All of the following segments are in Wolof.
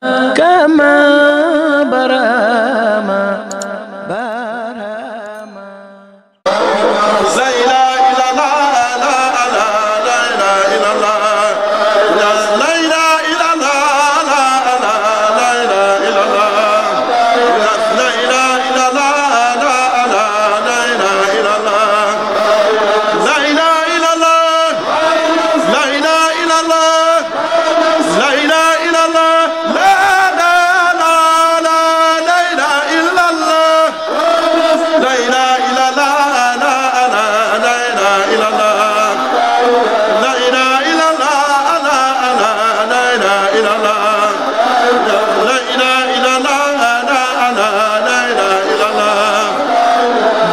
كما برما برما لا إله إلا الله لا إله إلا الله لا إله إلا الله لا إله إلا الله لا إله إلا الله لا إله إلا الله لا إله إلا الله لا إله إلا الله لا إله إلا الله لا إله إلا الله لا إله إلا الله لا إله إلا الله لا إله إلا الله لا إله إلا الله لا إله إلا الله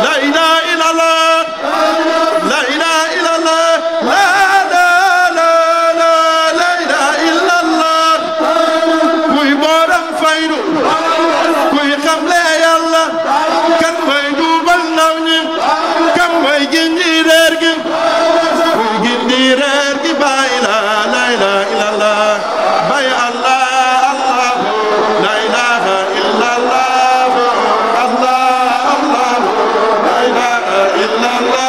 لا إله إلا الله لا إله إلا الله لا إله إلا الله لا إله إلا الله kuy borom faydu kuy xamle Yàlla kan mooy jubal ndaw ñi kan mooy gindi reer gi kuy gindi reer gi bàyyi la ilaha illallah bàyyi Allah Allah la ilaha illallah Allah Allah la ilaha illallah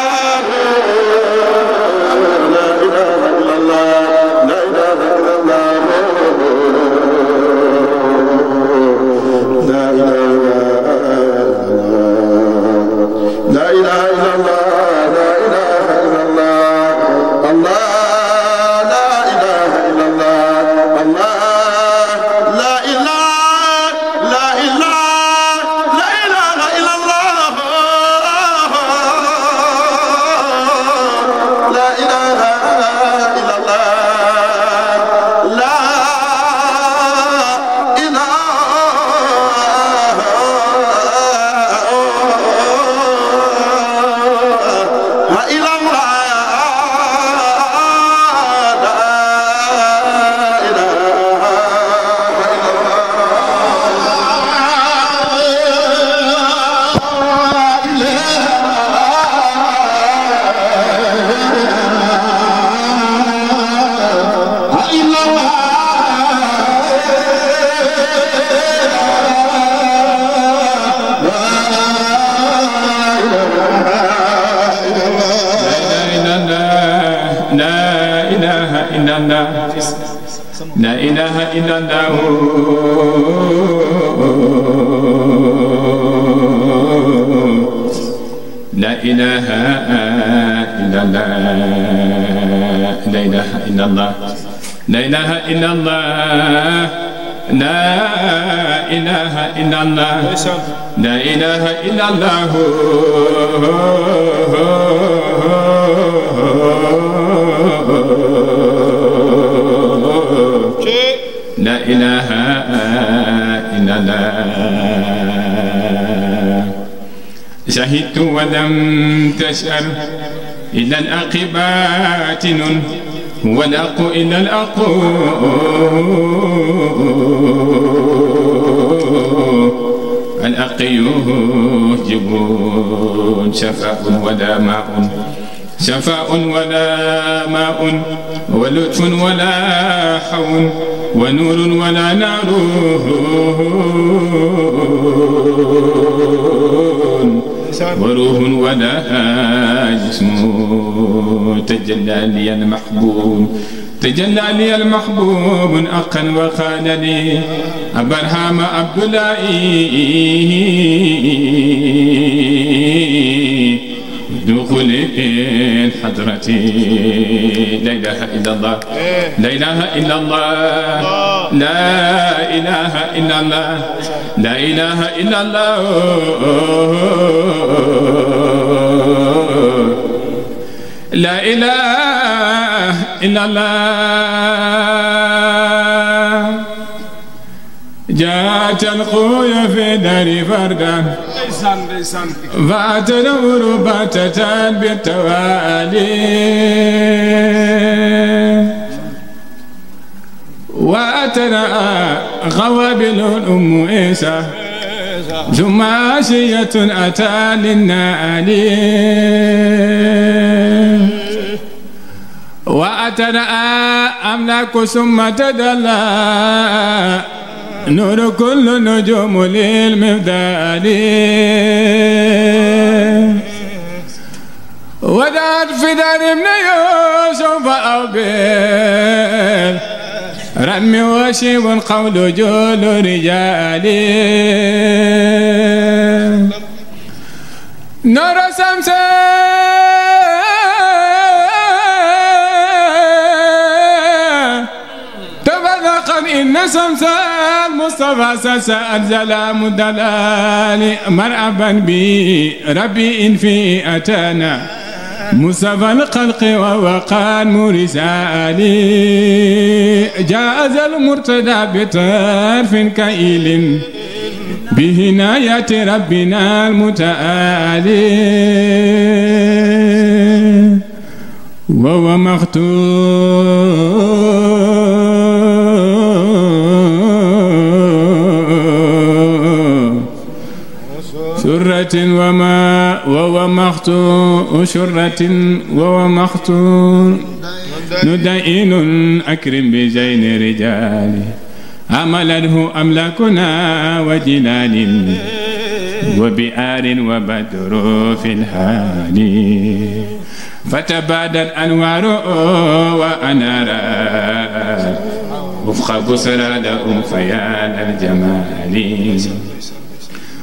la ilaha illallah la ilaha illallah لا إله إلا الله لا إله إلا الله الله لا إله إلا الله الله لا إله لا إله لا إله إلا الله لا إله إلا الله لا لا إله إلا الله لا إله إلا الله لا إله إلا الله لا إله إلا الله لا إله إلا الله لا إله إلا الله لا إله إلا الله شهدت ولم تشأر إلى العاقبات هو الأق إلى الأق الأق يهجب شفاء ولا ماء شفاء ولا ماء ولطف ولا حون ونور ولا نار وروح ولا جسم تجلى لي المحبوب تجلى لي المحبوب أقا وقال لي أبرهام عبد الله دخول الحضرة لا إله إلا الله لا إله إلا الله لا إله إلا الله لا إله إلا الله لا إله إلا الله جاءت الخوي في دار فردا فأتدور باتة بالتوالي وأتنا غوابل الأم إيسى ثم عشية أتى للنالي وأتنا أملاك ثم تدلى نور كل نجوم للمبدال ودعت في دار ابن يوسف أوبيل رمي وشيب قول جول رجالي نور سمسة تبذقا إن سمسة المصطفى سسأل زلام الدلال مرحبا بي ربي إن في أتانا مصطفى الخلق ووقان مرسالي جاز المرتدى بطرف كئيل بهناية ربنا المتعالي وهو مختوم شرة وما وهو مختوم شرة وهو مختوم ندين أكرم بزين رجالي عمله أملاكنا وجلال وبئار وبدر في الحال فتبادل أنوار وأنارات وفق بصرى لهم فيان الجمال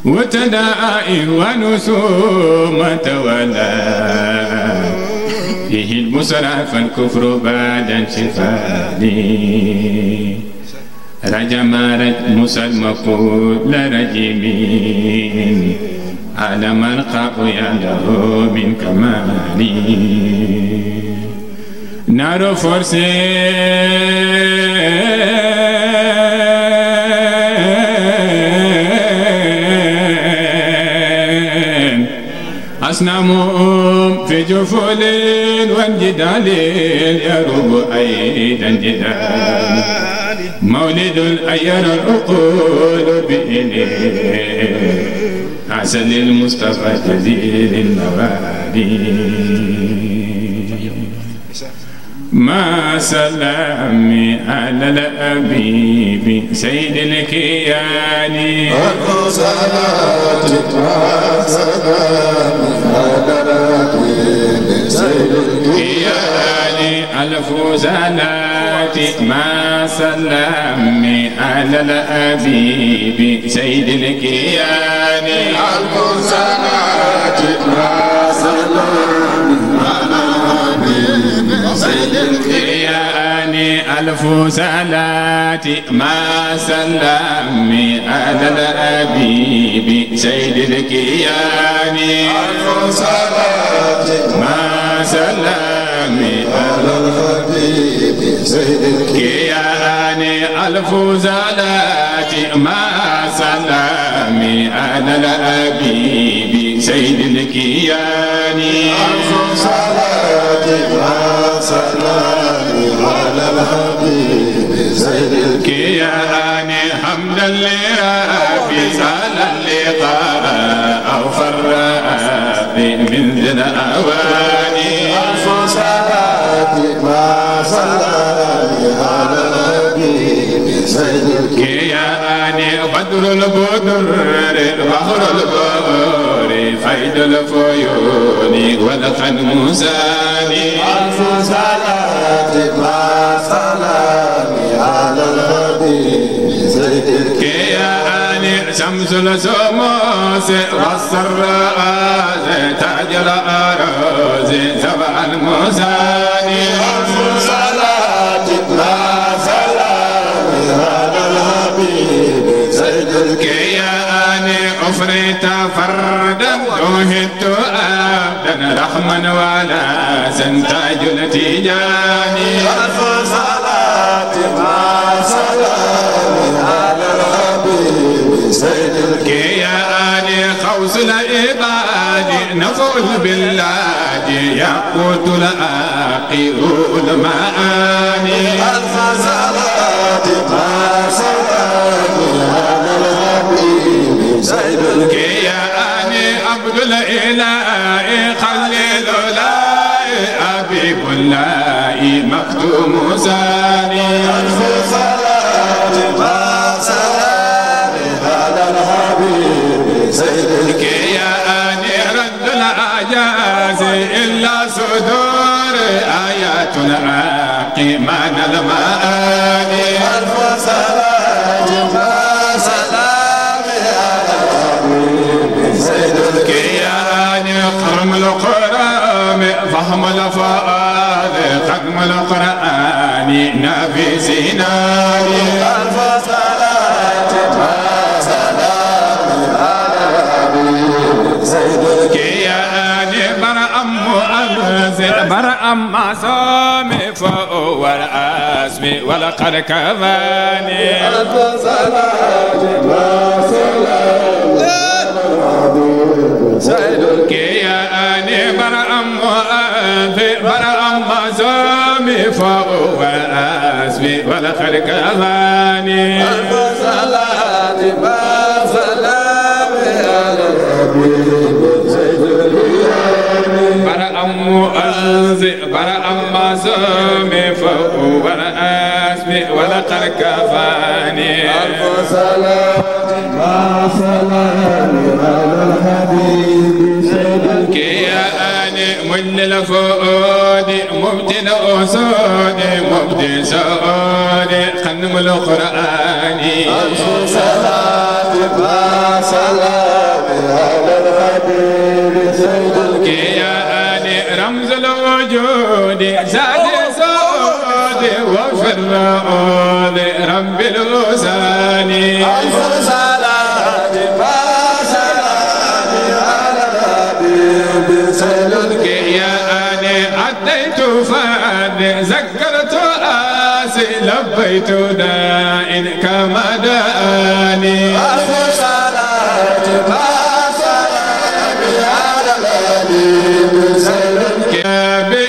وتدائر ونسوم تولى فيه البصرى فالكفر بعد انشفالي رجم موسى المقول رجيمين على من قاء يده من كمالي نار فرسين أصنامهم في جفول وانجدال يروب أيضا جدال مولد الأير العقول بإليه عسل المصطفى جزيل النوالي ما سلامي على الأبيب سيد الكياني صلاة ما سلامي على الأبيب سيد الكياني ألف زلات ما سلامي على الأبيب سيد الكياني ألف زلات ما سلامي على الأبيب سيد الكياني ألف صلاة ما سلامي على الأبيب سيد الكياني ألف صلاة ما سلامي على الحبيب سيد الكياني ألف صلاة ما سلامي على الأبيب سيد الكياني ألف صلاة ما سلامي على الحبيب سيد الكياني حمدا لربي سال اللقاء أو فرابي من ذي الأواني ألف صلاة ما سلامي على الحبيب سيد الكياني بدر البدر بحر البحر فيد الفيون والخنمساني ألف صلاة ما سلامي على الحبيب سيد الكياني شمس الشموس والسراء تاج الأراض سبع المساني ألف صلاة ما سلامي على الحبيب سيد الكياني أفريت فردا توهدت أبدا رحما ولا سنتاج التيجاني ألف صلاة ما سلامي على الحبيب سيد الكياني خوص العباد نفوز بالله يقوت الآقي المعاني ألف صلاة ما سلامي على الحبيب سيد الكياني عبد الإله خليل الله حبيب الله مختوم زاني ألف صلاة ما سلامي محمد فؤاد ختم القرآن نبي سيناني ألف صلاة وسلام على الحبيب سيد كياني برأم مؤذن برأم معصوم فهو الأسم ولقد كفاني ألف صلاة وسلام على الحبيب سيد كياني برأم مؤذن برأم معصوم فهو الأسم ولقد كفاني ألف صلاة وسلام على الحبيب سيد برأم مؤذن برأم معصوم فهو الأسم ولقد كفاني ألف صلاة وسلام على الحبيب سيد كياني من الفؤاد مبدي الأسود مبدي سؤاد خنم القرآن ألف صلاة وسلام على الحبيب سيد كياني رمز الوجود زاد سؤاد وفي الرؤود رب الأسان ألف صلاة وسلام على الحبيب سيد كياني أتيت فاد ذكرت آسي لبيت داء كما داني ألف صلاة وسلام على الحبيب سيد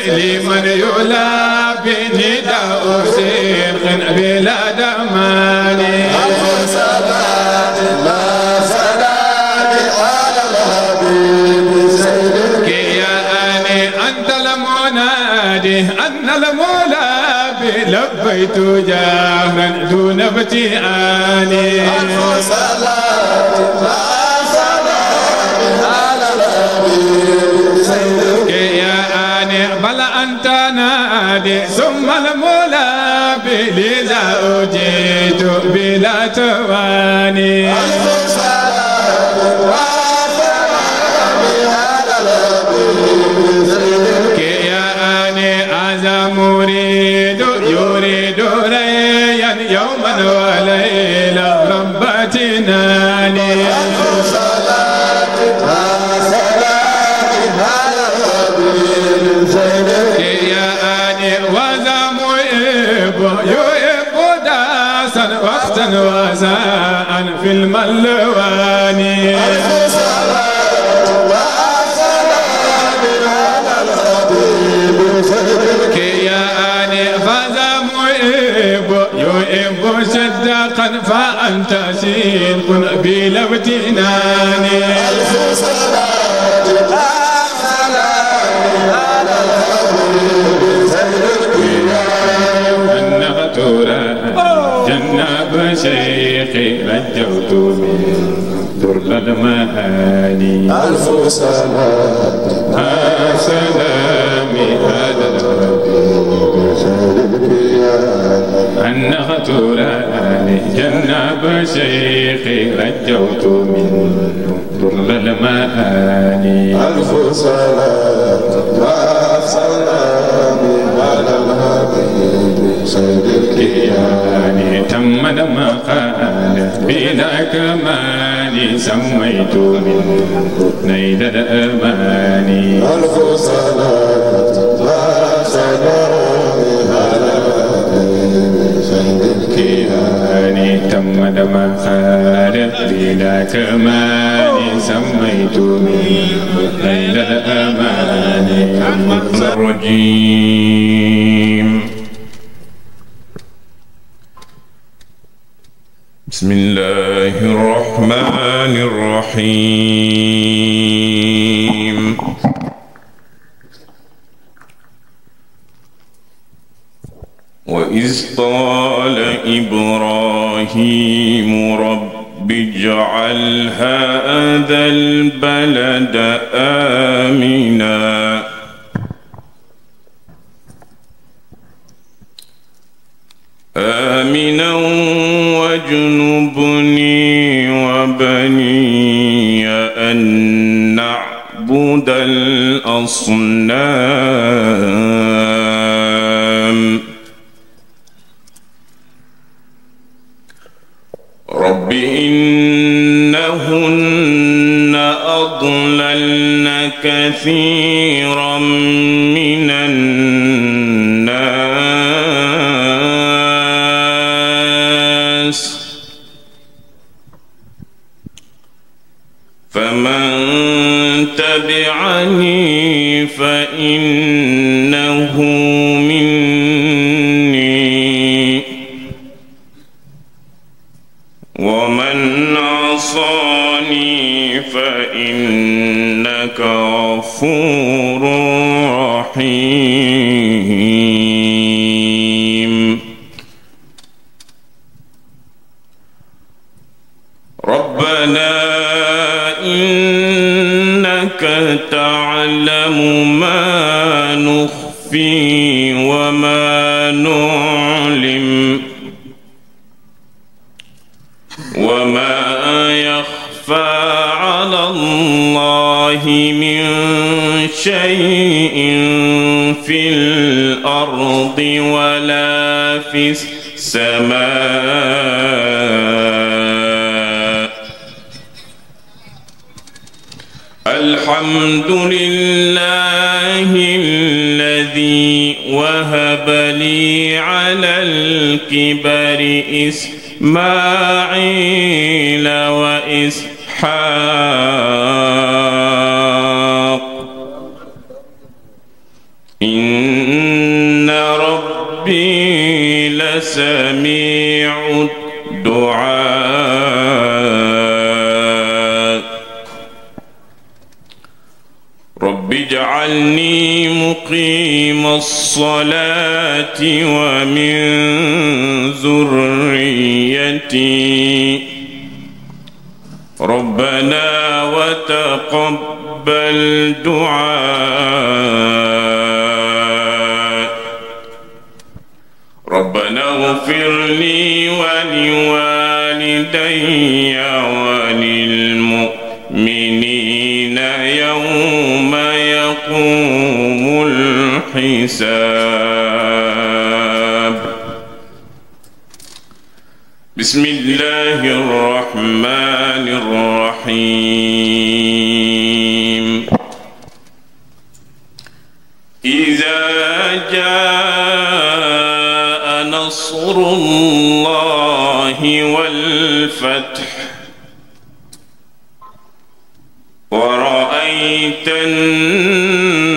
لمن يلابي نداء سيرخ بلا دماني ألف صلاة وسلام على الحبيب سيد كياني أنت المنادي أن الملابي لبيت جاهرا دون ابتئاني ألف صلاة وسلام على الحبيب سيد كياني بل أنت نادي ثم الملابي لذا أجيت بلا تواني ألف صلاة وسلام على الحبيب سيد كياني هذا مريد يريد ريا يوما وليلا ربتناني ألف صلاة وسلام على الحبيب سيد كياني وذا محب يحب داسا وقتا وزاء في الملواني ألف صلاة وسلام على الحبيب سيد كياني فذا محب يحب صدقا فأنت صدق بلا امتناني ألف صلاة وسلام على الحبيب سيد أنك ترى جناب شيخي رجوت من درب المهاني ألف صلاة سلامي هذا أنك تراني جناب شيخي رجوت من درب المهاني ألف صلاة وسلام على الحبيب سيد كياني تم مقال بلا كمال سميت من نيل الأماني ألف صلاة وسلام على الحبيب سيد كياني تم مقال بلا كمال سميت من نيل الأماني الرجيم بسم الله الرحمن الرحيم وإذ قال إبراهيم رب اجعل هذا البلد آمنا واجنبني وبني أن نعبد الأصنام الأصنام رب إنهن أضللن كثيرا من الناس فمن تبعني فإنه مني ومن عصاني فإنك غفور رحيم ربنا إنك تعلم ما نخفي وما نعلم وما يخفى على الله من شيء في الأرض ولا في السماء الحمد لله الذي وهب لي على الكبر إسماعيل وإسحاق إن ربي لسميع الدعاء رب اجعلني مقيم الصلاة ومن ذريتي ربنا وتقبل دعاء ربنا اغفر لي ولوالدي وللمؤمنين يوم يقوم الحساب بسم الله الرحمن الرحيم إذا جاء نصر الله والفتح ورأيت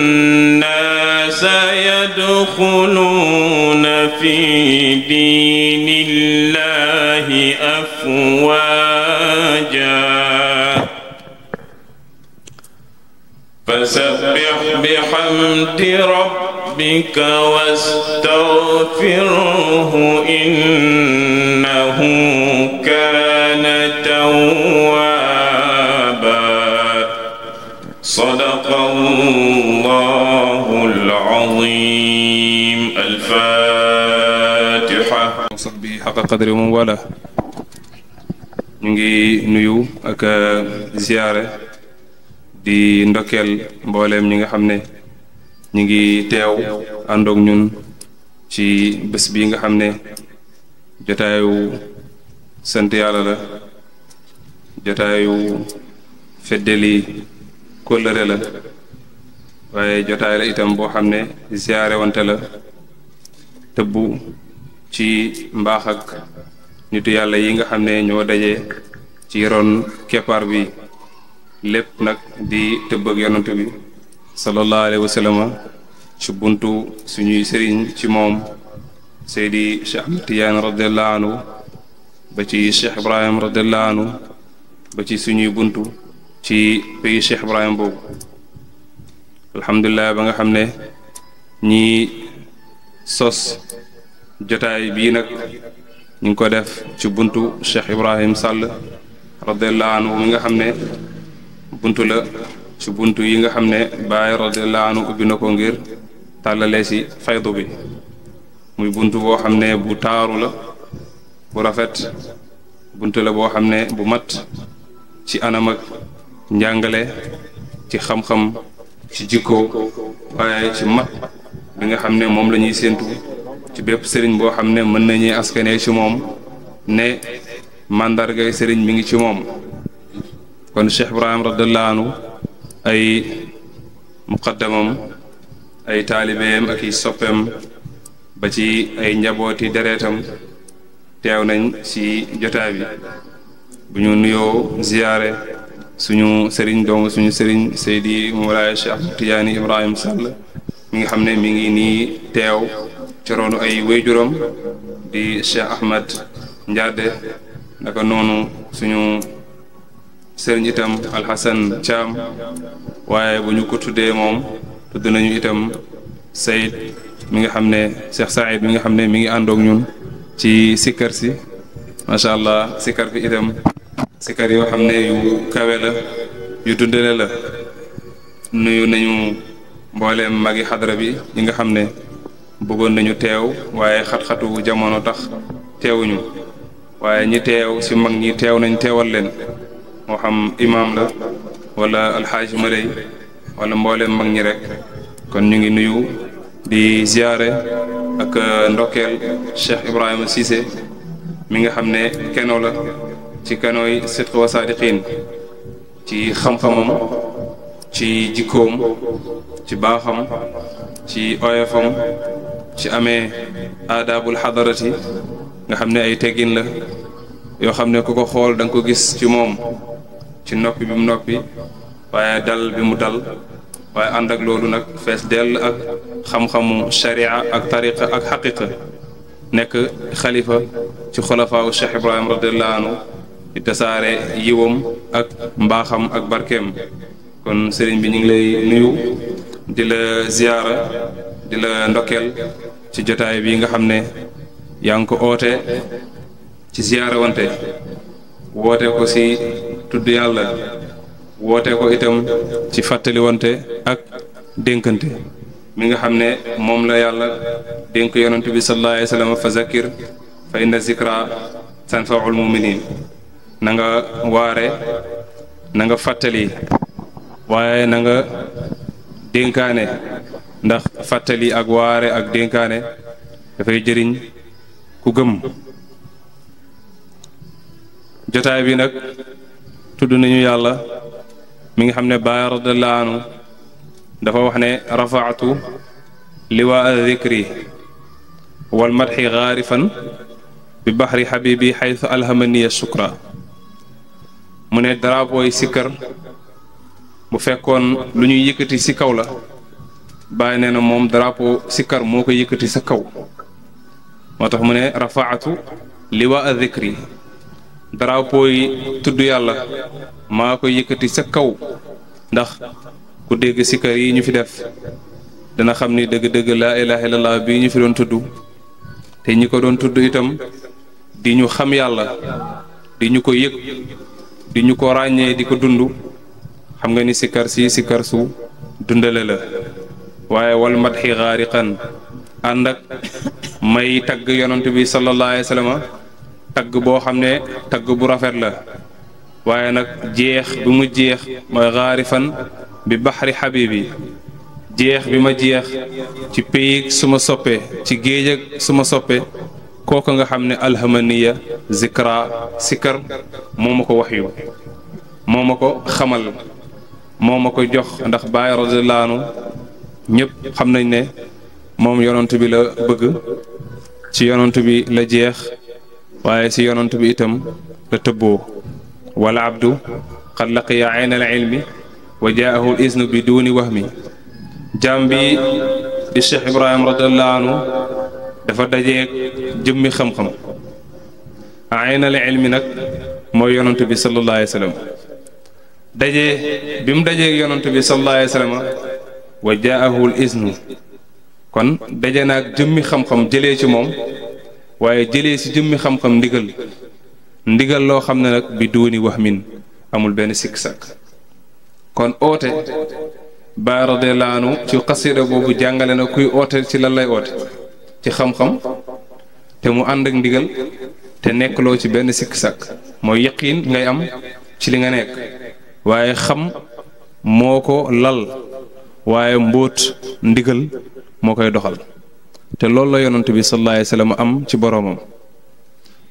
الناس يدخلون في دين الله أفواجا فسبح بحمد ربك واستغفره إنه كان توابا صدق الله العظيم الفاتحة صحبه حق قدر من ولا نجي نيو ak ziaré di ndokel mbolem ñi nga xamné ñi ngi teew àndoog ñun ci bés bi nga xamné jotaayu sant yàlla la jotaayu feddeli kóllëre la waaye jotaay la itam boo xam ne ziyaare wante la tëbbu ci mbaax ak nitu yàlla yi nga xam ne ñoo daje ci ron keppaar bi lépp nag di tëbb ak yonent bi sallallahu alayhi wa sallam ci buntu suñuy sëriñ ci moom Seydi Cheikh Ahmad Tijaan radiyallahu anhu ba ci Cheikh Ibrahim radiyallahu anhu ba ci suñuy buntu ci pays Cheikh Ibrahim boobu alhamdulilah ba nga xam ne ñi sos jotaay bii nag ñu ngi ko def ci buntu Cheikh Ibrahim Sall radiyallahu anhu mi nga xam ne buntu la ci buntu yi nga xam ne Baay radiyallahu anhu ubbi na ko ngir tàllalee si faydu bi muy buntu boo xam ne bu taaru la bu rafet buntu la boo xam ne bu mat ci anam ak njàngale ci xam-xam ci jikko waaye ci mat bi nga xam ne moom la ñuy séentu ci bépp sëriñ boo xam ne mën nañuy askane ci moom ne màndargay sëriñ mi ngi ci moom. kon Cheikh Ibrahim radiyallahu anhu ay muqaddamam ay taalibeem ak i soppeem ba ci ay njabooti dereetam teew nañ ci jotaay bi bu ñu nuyoo ziyaare suñu sëriñ doomu suñu sëriñ Seydi Moulaye Cheikh Tidiane Ibrahim Sall mi nga xam ne mi ngi nii teew ci roonu ay wéyjuram di Cheikh Ahmad Ndiade naka noonu suñu sëriñ itam Alxasan Thiam waaye bu ñu ko tuddee moom tudd nañu itam Saïd mi nga xam ne Cheikh Saïd mi nga xam ne mi ngi àndoog ñun ci sikkar si macha allah sikkar bi itam sikkar yoo xam ne yu kawe la yu dundale la. nuyu nañu mbooleem magi xadra bi ñi nga xam ne bëggoon nañu teew waaye xat-xatu jamono tax teewuñu waaye ñi teew ci mag ñi teew nañ teewal leen moo xam imaam la wala alxaaji Malay wala mbooleem mag ñi rek kon ñu ngi nuyu di ziyaare ak ndokkeel Cheikh Ibrahima Cissé mi nga xam ne keno la ci kenooy sidq wa saadiqiin ci xam-xamam ci jikkoom ci baaxam ci oyofam ci amee aadaabul xadarati nga xam ne ay teggin la yoo xam ne ku ko xool da nga ko gis ci moom ci noppi bi mu noppi waaye dal bi mu dal waaye ànd ak loolu nag fees dell ak xam-xamu sharia ak tariqa ak xaqiqa nekk xalifa ci xulafaawu Cheikh Ibrahim radiyallahu anhu di tasaare yiwam ak mbaaxam ak barkeem kon sëriñ bi ñu ngi lay nuyu di la ziyaara di la ndokkeel ci jotaay bi nga xam ne yaa ngi ko oote ci ziyaara wante woote ko ci tudd yàlla woote ko itam ci fàttali wante ak dénkante mi nga xam ne moom la yàlla dénk yonent bi sallallahu alayhi wa sallam fa zakir fa inna zikra tanfaul muminin na nga waare na nga fàttali waaye na nga dénkaane ndax fàttali ak waare ak dénkaane dafay jëriñ ku gëm jotaay bi nag tudd nañu yàlla mi nga xam ne Baay radiyallahu anhu dafa wax ne rafaatu liwaa dhikri wal madxi gaarifan bi baxri xabibi xaytu alhamaniya shukra mu ne drapeau yi sikkar bu fekkoon lu ñuy yëkkati ci kaw la Baay nee na moom drapeau sikkar moo ko yëkkati sa kaw moo tax mu ne rafaatu liwaa dhikri drapeau yi tudd yàlla maa ko yëkkati sa kaw ndax ku dégg sikkar yi ñu fi def dana xam ni dëgg-dëgg laa ilaha illallah bii ñu fi doon tudd te ñi ko doon tudd itam di ñu xam yàlla di ñu ko yëg di ñu ko ràññee di ko dund xam nga ni sikkar si sikkar su dundale la waaye wal madxi gaariqan ànd ak may tagg yonent bi sallallahu alayhi wa sallam tagg boo xam ne tagg bu rafet la waaye nag jeex bi mu jeex mooy gaarifan bi baxri xabibi jeex bi ma jeex ci pays suma soppe ci géej ak suma soppe kooku nga xam ne alhamaniya zikra sikkar moo ma ko wax yu moo ma ko xamal moo ma ko jox ndax Baay radiyallahu anhu ñëpp xam nañ ne moom yonent bi la bëgg ci yonent bi la jeex waaye ci yonent bi itam la tëbboo wala abdu qad laqiya ayna al ilmi wa jaahu al iznu bi duuni wahmi jaam bi di Cheikh Ibrahim radiyallahu anhu dafa dajeeg jëmmi xam-xam ayna al ilmi nag mooy yonent bi sallallahu alayhi wa sallam dajee bi mu dajeeg yonent bi sallallahu alayhi wa sallam wa jaahu al iznu kon daje naag jëmmi xam-xam jëlee ci moom waaye jëlee ci jëmmi xam-xam ndigal loo xam ne nag bi duuni wahmin amul benn sikk sàkk kon oote Baay radiyallahu anhu ci xasida boobu jàngale na kuy oote ci lan lay oote ci xam-xam te mu ànd ak ndigal te nekkloo ci benn sikk sàkk mooy yaqiin ngay am ci li nga nekk waaye xam moo ko lal waaye mbóot ndigal moo koy doxal te loolu la yonent bi sallallahu alayhi wa sallam am ci boroomam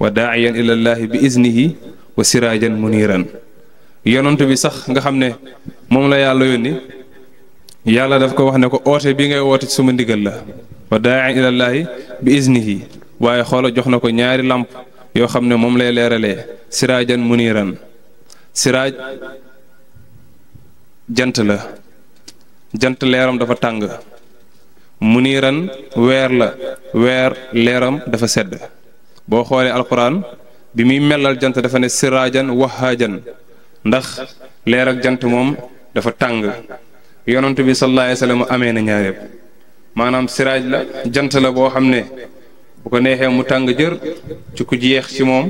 wa daa'iyan ilallaahi bi iznihi wa siraajan muniiran yonent bi sax nga xam ne moom la yàlla yónni yàlla daf ko wax ne ko oote bi ngay woote ci suma ndigal la wa daa'iyan ilallaahi bi iznihi waaye xoola jox na ko ñaari làmp yoo xam ne moom lay leeralee siraajan muniiran siraaj jant la jant leeram dafa tàng muniiran weer la weer leeram dafa sedd boo xoolee alquran bi muy melal jant dafa ne siraajan wahaajan ndax leer ak jant moom dafa tàng yonent bi sallallahu alayhi wa sallam amee na ñaar yëpp maanaam siraaj la jant la boo xam ne bu ko neexee mu tàng jër ci ku jeex ci moom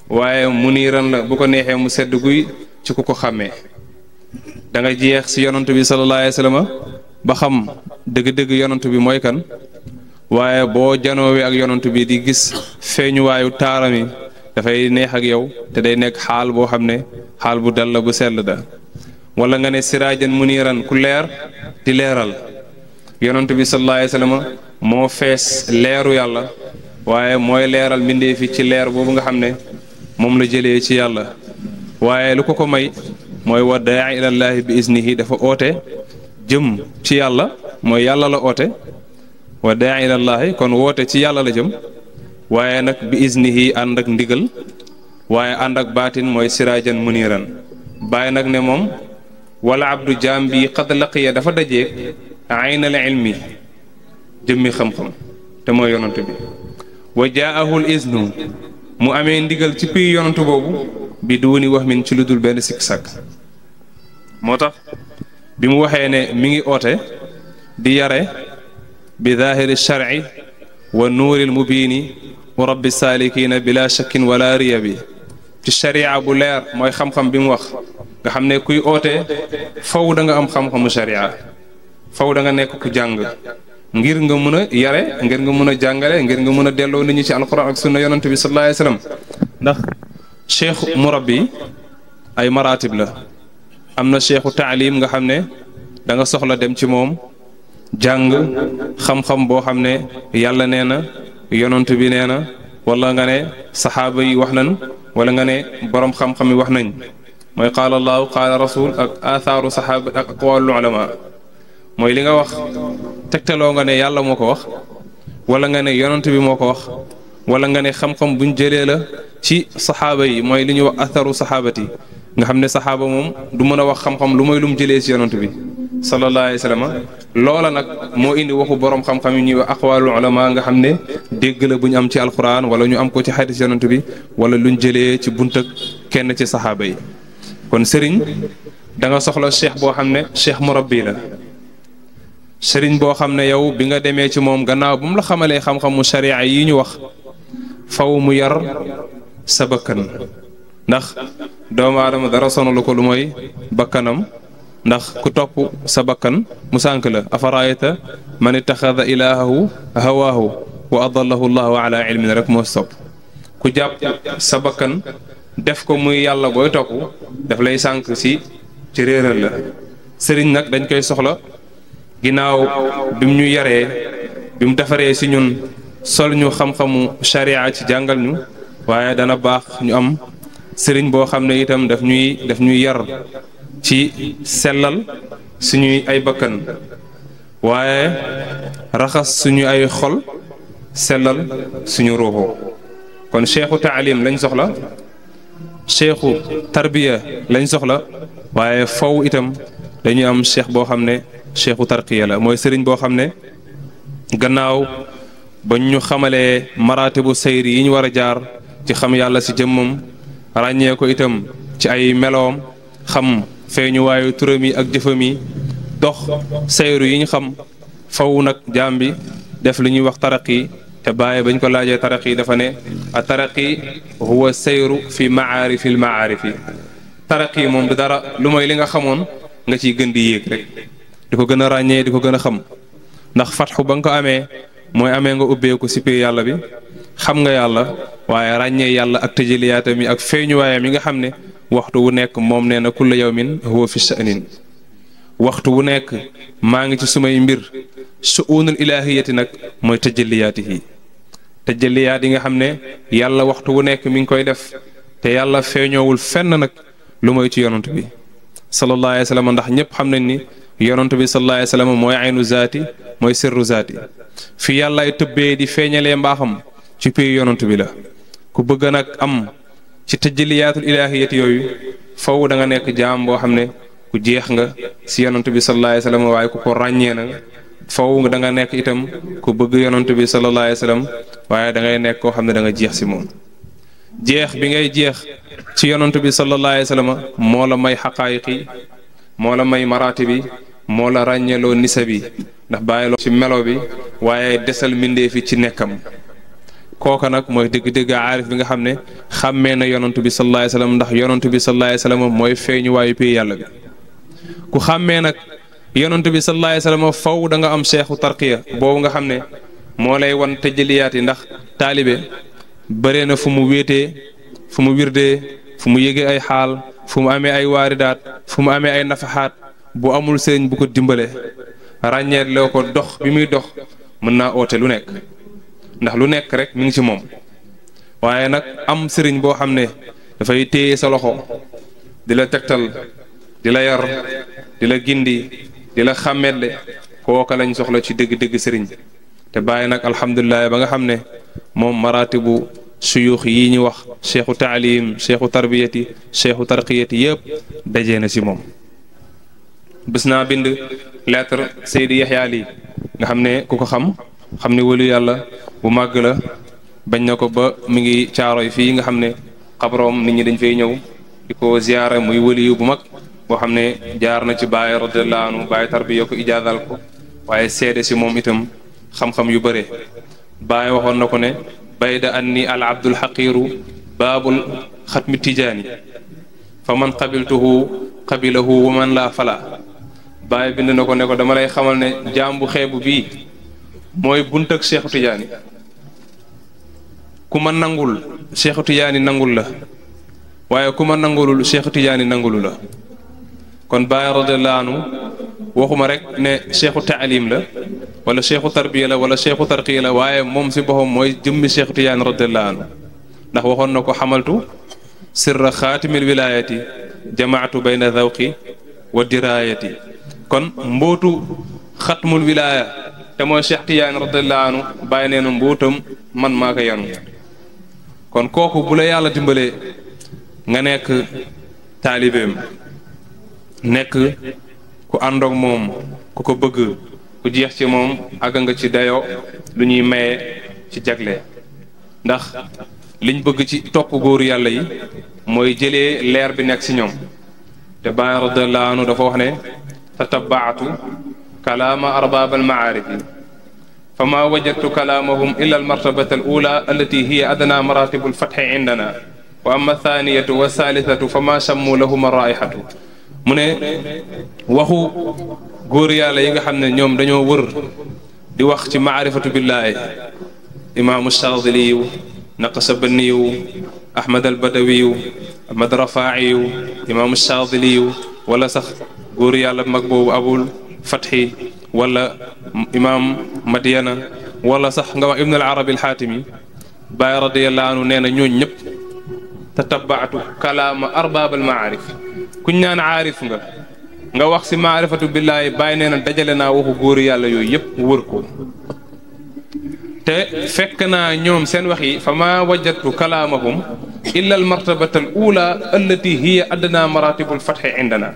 waaye muniiran la bu ko neexee mu sedd guy ci ku ko xàmmee da nga jeex ci yonent bi sallallahu alayhi wa sallam ba xam dëgg-dëgg yonent bi mooy kan waaye boo janoowee ak yonent bi di gis feeñuwaayu taarami dafay neex ak yow te day nekk xaal boo xam ne xaal bu dal la bu sell da wala nga ne siraajan muniiran ku leer di leeral yonent bi sallallahu alayhi wa sallam moo fees leeru yàlla waaye mooy leeral mbindeef fi ci leer boobu nga xam ne moom la jëlee ci yàlla waaye lu ko ko may mooy wa daa'i ilallaahi bi iznihi dafa oote jëm ci yàlla mooy yàlla la oote wa daa'i ilallaahi kon woote ci yàlla la jëm waaye nag bi iznihi ànd ak ndigal waaye ànd ak baatin mooy siraajan muniiran bàyyi nag ne moom wala abdu jaam bi qad laqiya dafa dajeeg aynal ilmi jëmmi xam-xam te mooy yonant bi wa jaahul iznu mu amee ndigal ci pii yonant boobu bi duuni wax min ci lu dul benn sikk sàkk moo tax bi mu waxee ne mi ngi oote di yare bi zaahiri shar'i wa nuuril mubiini wa rabbi saalikiina bila shakkin wala riya bi ci sharia bu leer mooy xam-xam bi mu wax nga xam ne kuy oote faw da nga am xam-xamu sharia faw da nga nekk ku jàng ngir nga mën a yare ngir nga mën a jàngale ngir nga mën a delloo nit ñi ci alquran ak sunna yonent bi sallallahu alayhi wa sallam ndax cheikh murabbi ay maratib la am na cheikhu taalim nga xam ne da nga soxla dem ci moom jàng xam-xam boo xam ne yàlla nee na yonent bi nee na wala nga ne saxaaba yi wax nañ wala nga ne borom xam-xam yi wax nañ mooy qaala allahu qaala rasul ak athaaru saxaaba ak aqwaalul ulama mooy li nga wax tegtaloo nga ne yàlla moo ko wax wala nga ne yonent bi moo ko wax wala nga ne xam-xam buñ jëlee la ci saxaaba yi mooy li ñuy wax atharu saxaabati nga xam ne saxaaba moom du mën a wax xam-xam lu mooy lu mu jëlee ci yonent bi sallallahu alayhi wa sallam loola nag moo indi waxu borom xam-xam yi ñuy wax aqwaalul ulama nga xam ne dégg la bu ñu am ci alquran wala ñu am ko ci xadis yonent bi wala luñ jëlee ci bunt ak kenn ci saxaaba yi kon sëriñ da nga soxla cheikh boo xam ne cheikh murabbi la sëriñ boo xam ne yow bi nga demee ci moom gannaaw bu mu la xamalee xam-xamu sharia yi ñu wax faw mu yar sa bakkan ndax doomu aadama dara sonalu ko lu mooy bakkanam ndax ku topp sa bakkan mu sànk la afaraayta man ittaxada ilaahahu hawaahu wa adallahu llahu ala ilmin rek moo sopp ku jàpp sa bakkan def ko muy yàlla booy topp daf lay sànk ci réeral la sëriñ nag dañ koy soxla ginnaaw bi mu ñu yaree bi mu defaree si ñun sol ñu xam-xamu sharia ci jàngal ñu waaye dana baax ñu am sëriñ boo xam ne itam daf ñuy yar ci sellal suñuy ay bakkan waaye raxas suñu ay xol sellal suñu ruuxu kon cheikhu taalim lañ soxla cheikhu tarbiya lañ soxla waaye faw itam dañuy am cheikh boo xam ne cheikhu tarqiya la mooy sëriñ boo xam ne gannaaw ba ñu xamalee maratibu sayri yi ñu war a jaar ci xam yàlla si jëmmam ràññee ko itam ci ay meloom xam feeñu waayu turam yi ak jëfam yi dox sayru yi ñu xam faw nag jaam bi def li ñuy wax taraqi te bàyyi bañ ko laajee taraqi dafa ne a taraqi huwa sayru fi maarifi l maarifi taraqi moom du dara lu mooy li nga xamoon nga ciy gën di yéeg rek di ko gën a ràññee di ko gën a xam ndax fatxu ba nga ko amee mooy amee nga ubbeeku si pay yàlla bi xam nga yàlla waaye ràññee yàlla ak tëjaliyaatam yi ak feeñuwaayam yi nga xam ne waxtu wu nekk moom nee na kulla yawmin huwa fi sha'nin waxtu wu nekk maa ngi ci sumay mbir su'unul ilahiyati nag mooy tajalliyaatihi tajalliyaat yi nga xam ne yàlla waxtu wu nekk mi ngi koy def te yàlla feeñoowul fenn nag lu mooy ci yonant bi sallallahu alayhi wa sallam ndax ñëpp xam nañ ni yonant bi sallallahu alayhi wa sallam mooy aynu zaati mooy sirru zaati fi yàllaay tëbbee di feeñalee mbaaxam ci pay yonant bi la ku bëgg nag am ci tajalliyaatul ilahiyati yooyu faw da nga nekk jaam boo xam ne ku jeex nga si yonant bi sallallahu alayhi wa sallam waaye ku ko ràññee na faw da nga nekk itam ku bëgg yonant bi sallallahu alayhi wa sallam waaye da ngay nekk koo xam ne da nga jeex si moom jeex bi ngay jeex ci yonant bi sallallahu alayhi wa sallam moo la may xaqaayiqi moo la may maraati bi moo la ràññeeloo nisa bi ndax bàyyiloo ci melo bi waaye desal mbindee fi ci nekkam kooka nag mooy dëgg-dëgg aarif bi nga xam ne xàmmee na yonant bi sallallahu alayhi wa sallam ndax yonant bi sallallahu alayhi wa sallam mooy feeñu waayu pay yàlla bi ku xàmmee nag yonant bi sallallahu alayhi wa sallam faw da nga am seexu tarqiya boobu nga xam ne moo lay wan tajaliyaat yi ndax taalibe bëree na fu mu wéetee fu mu wirdee fu mu yëgee ay xaal fu mu amee ay waaridaat fu mu amee ay nafaxaat bu amul sëriñ bu ko dimbale ràññeet loo ko dox bi muy dox mën naa oote lu nekk ndax lu nekk rek mi ngi ci moom waaye nag am sëriñ boo xam ne dafay téye sa loxo di la tegtal di la yar di la gindi di la xàmmetle kooka lañ soxla ci dëgg-dëgg sëriñ te bàyyi nag alhamdulilah ba nga xam ne moom maratibu suyuux yi ñu wax cheikhu taalim cheikhu tarbiyati cheikhu tarqiyati yëpp dajee na si moom bés naa bind lettre Seydi Yaxya Ali nga xam ne ku ko xam ne wëlu yàlla bu màgg la bañ na ko ba mi ngi caaroy fii nga xam ne xabroom nit ñi dañ fay ñëw di ko ziyaara muy wëliyu bu mag boo xam ne jaar na ci Baay radiyallahu anhu Baay tarbiya ko ijaazal ko waaye seede si moom itam xam-xam yu bare Baay waxoon na ko ne bayda anni al abdul xaqiiru baabul xatmi tijaani fa man qabiltuhu qabilahu wa man laa fala Baay bind na ko ne ko dama lay xamal ne jaam bu xeebu bii mooy bunt ak Cheikhu Tijaani ku ma nangul Cheikhu Tijaani nangul la waaye ku ma nangulul Cheikhu Tijaani nangulu la kon Baay radiyallahu anhu waxuma rek ne cheikhu taalim la wala cheikhu tarbiya la wala cheikhu tarqiya la waaye moom si boppam mooy jëmmi Cheikh Tidiane radiyallahu anhu ndax waxoon na ko xamaltu sirra xaatimil wilayati jamaatu bayna zawqi wa dirayati kon mbootu xatmul wilaya te mooy Cheikh Tidiane radiyallahu anhu bàyyi nee na mbootam man maa ko yanu kon kooku bu la yàlla dimbalee nga nekk taalibeem nekk ku àndoog moom ku ko bëgg ku jeex ci moom àgg nga ci dayo lu ñuy maye ci jagle ndax liñ bëgg ci topp góoru yàlla yi mooy jëlee leer bi nekk ci ñoom te Baay radiyallahu anhu dafa wax ne tatabaatu kalaama arbaab almaarifi fa ma wajadtu kalaamahum illa almartabata al ula allati hiya adna maratibu alfatxi indana wa amma thaniyatu wa thalithatu fa ma sammu lahuma raihatu mu ne waxu góor yàlla yi nga xam ne ñoom dañoo wër di wax ci maarifatu billaahi imaamu Shaadiliyu Naqsabaniyu Ahmad albadawiyu Ahmad rafaa'iyu imaamu Shaadiliyu wala sax góor yàlla mag boobu abul fatxi wala imaam Madyana wala sax nga wax ibn al arabi al xaatimi Baay radiyallahu anhu nee na ñooñ ñëpp tatabaatu kalaama arbaab al maarif kuñ ñaan aarif nga wax si maarifatu billaahi Baay nee na dajale naa waxu góor yàlla yooyu yëpp wër ko te fekk naa ñoom seen wax yi fa ma wajadtu kalaamahum illa al martabata al ula allati hiya adna maratibul fatxi indana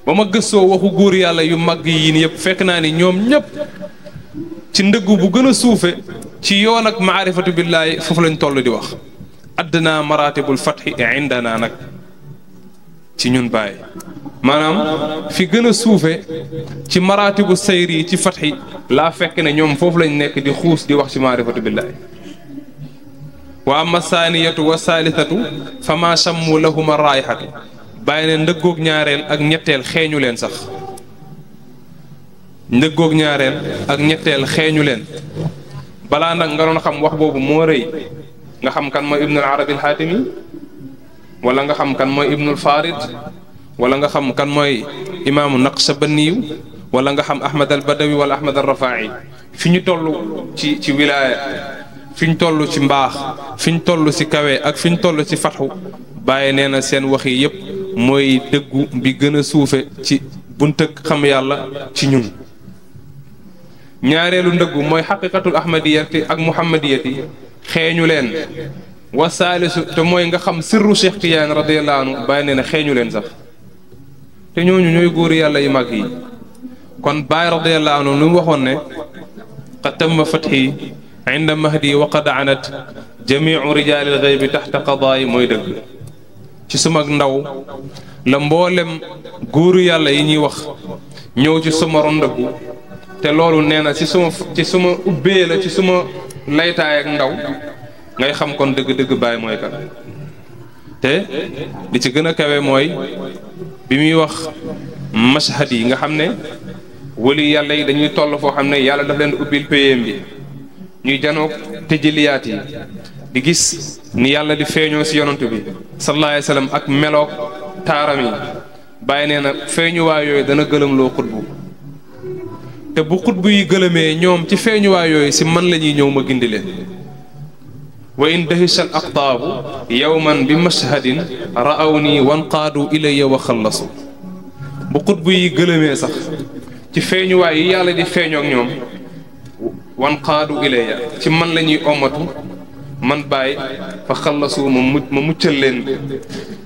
ba ma gëstoo waxu góor yàlla yu mag yi ni yëpp fekk naa ni ñoom ñëpp ci ndëggu bu gën a suufe ci yoon ak maarifatu billaahi foofu lañ toll di wax adna maratibul fatxi indana nag ci ñun Baay maanaam fi gën a suufe ci maratibu sayri yi ci fatxi laa fekk ne ñoom foofu lañ nekk di xuus di wax ci maarifatu billaahi wa amma saaniyatu wa saalisatu fa ma sammu lahuma raayxatu bàyyi ne ndëggoog ñaareel ak ñetteel xeeñu leen sax ndëggoog ñaareel ak ñetteel xeeñu leen balaa nag nga doon xam wax boobu moo rëy nga xam kan mooy ibnul arabi al xaatimi wala nga xam kan mooy ibnul farid wala nga xam kan mooy imaamu Naqshbandi wala nga xam Ahmad al Badawi wala Ahmad al Rafaa'i fi ñu toll ci wilaaya fi ñu toll ci mbaax fi ñu toll ci kawe ak fi ñu toll ci fatxu Baay nee na seen wax yi yépp mooy dëggu bi gën a suufe ci buntëg xam yàlla ci ñun. ñaareelu ndëggu mooy xaqiqatul ahmadiyati ak muhammadiyati xeeñu leen wa saalisu te mooy nga xam sirru Cheikh Tidiane radiyallahu anhu Baay nee na xeeñu leen sax te ñooñu ñooy góor yàlla yu mag yi. kon Baay radiyallahu anhu lu mu waxoon ne qad tamma fathi inda mahdi wa qad anat jamiu rijaalil ghaybi taxta qadaayi mooy dëgg ci suma ndaw la mboolem góoru yàlla yi ñuy wax ñëw ci suma rondëggu te loolu nee na ci suma ubbee la ci suma laytaay ak ndaw ngay xam kon dëgg-dëgg Baay mooy kan te li ci gën a kawe mooy bi muy wax mashhad yi nga xam ne wali yàlla yi dañuy toll foo xam ne yàlla daf leen ubbil péyam bi ñuy janoog tëjëliyaat yi di gis ni yàlla di feeñoo si yonant bi sallallahu alayhi wa sallam ak meloog taaram yi Baay nee na feeñuwaay yooyu dana gëlëmloo xutbu te bu xutbu yi gëlëmee ñoom ci feeñuwaay yooyu si man la ñuy ñëw ma gindi leen wa in dahisha al aqtaabu yawman bi mashhadin ra'aw nii wanqaadu ilayya wa xallasu bu xutbu yi gëlëmee sax ci feeñuwaay yi yàlla di feeñoo ak ñoom wanqaadu ilayya ci man la ñuy omatu man Baay fa xallasu ma muccal leen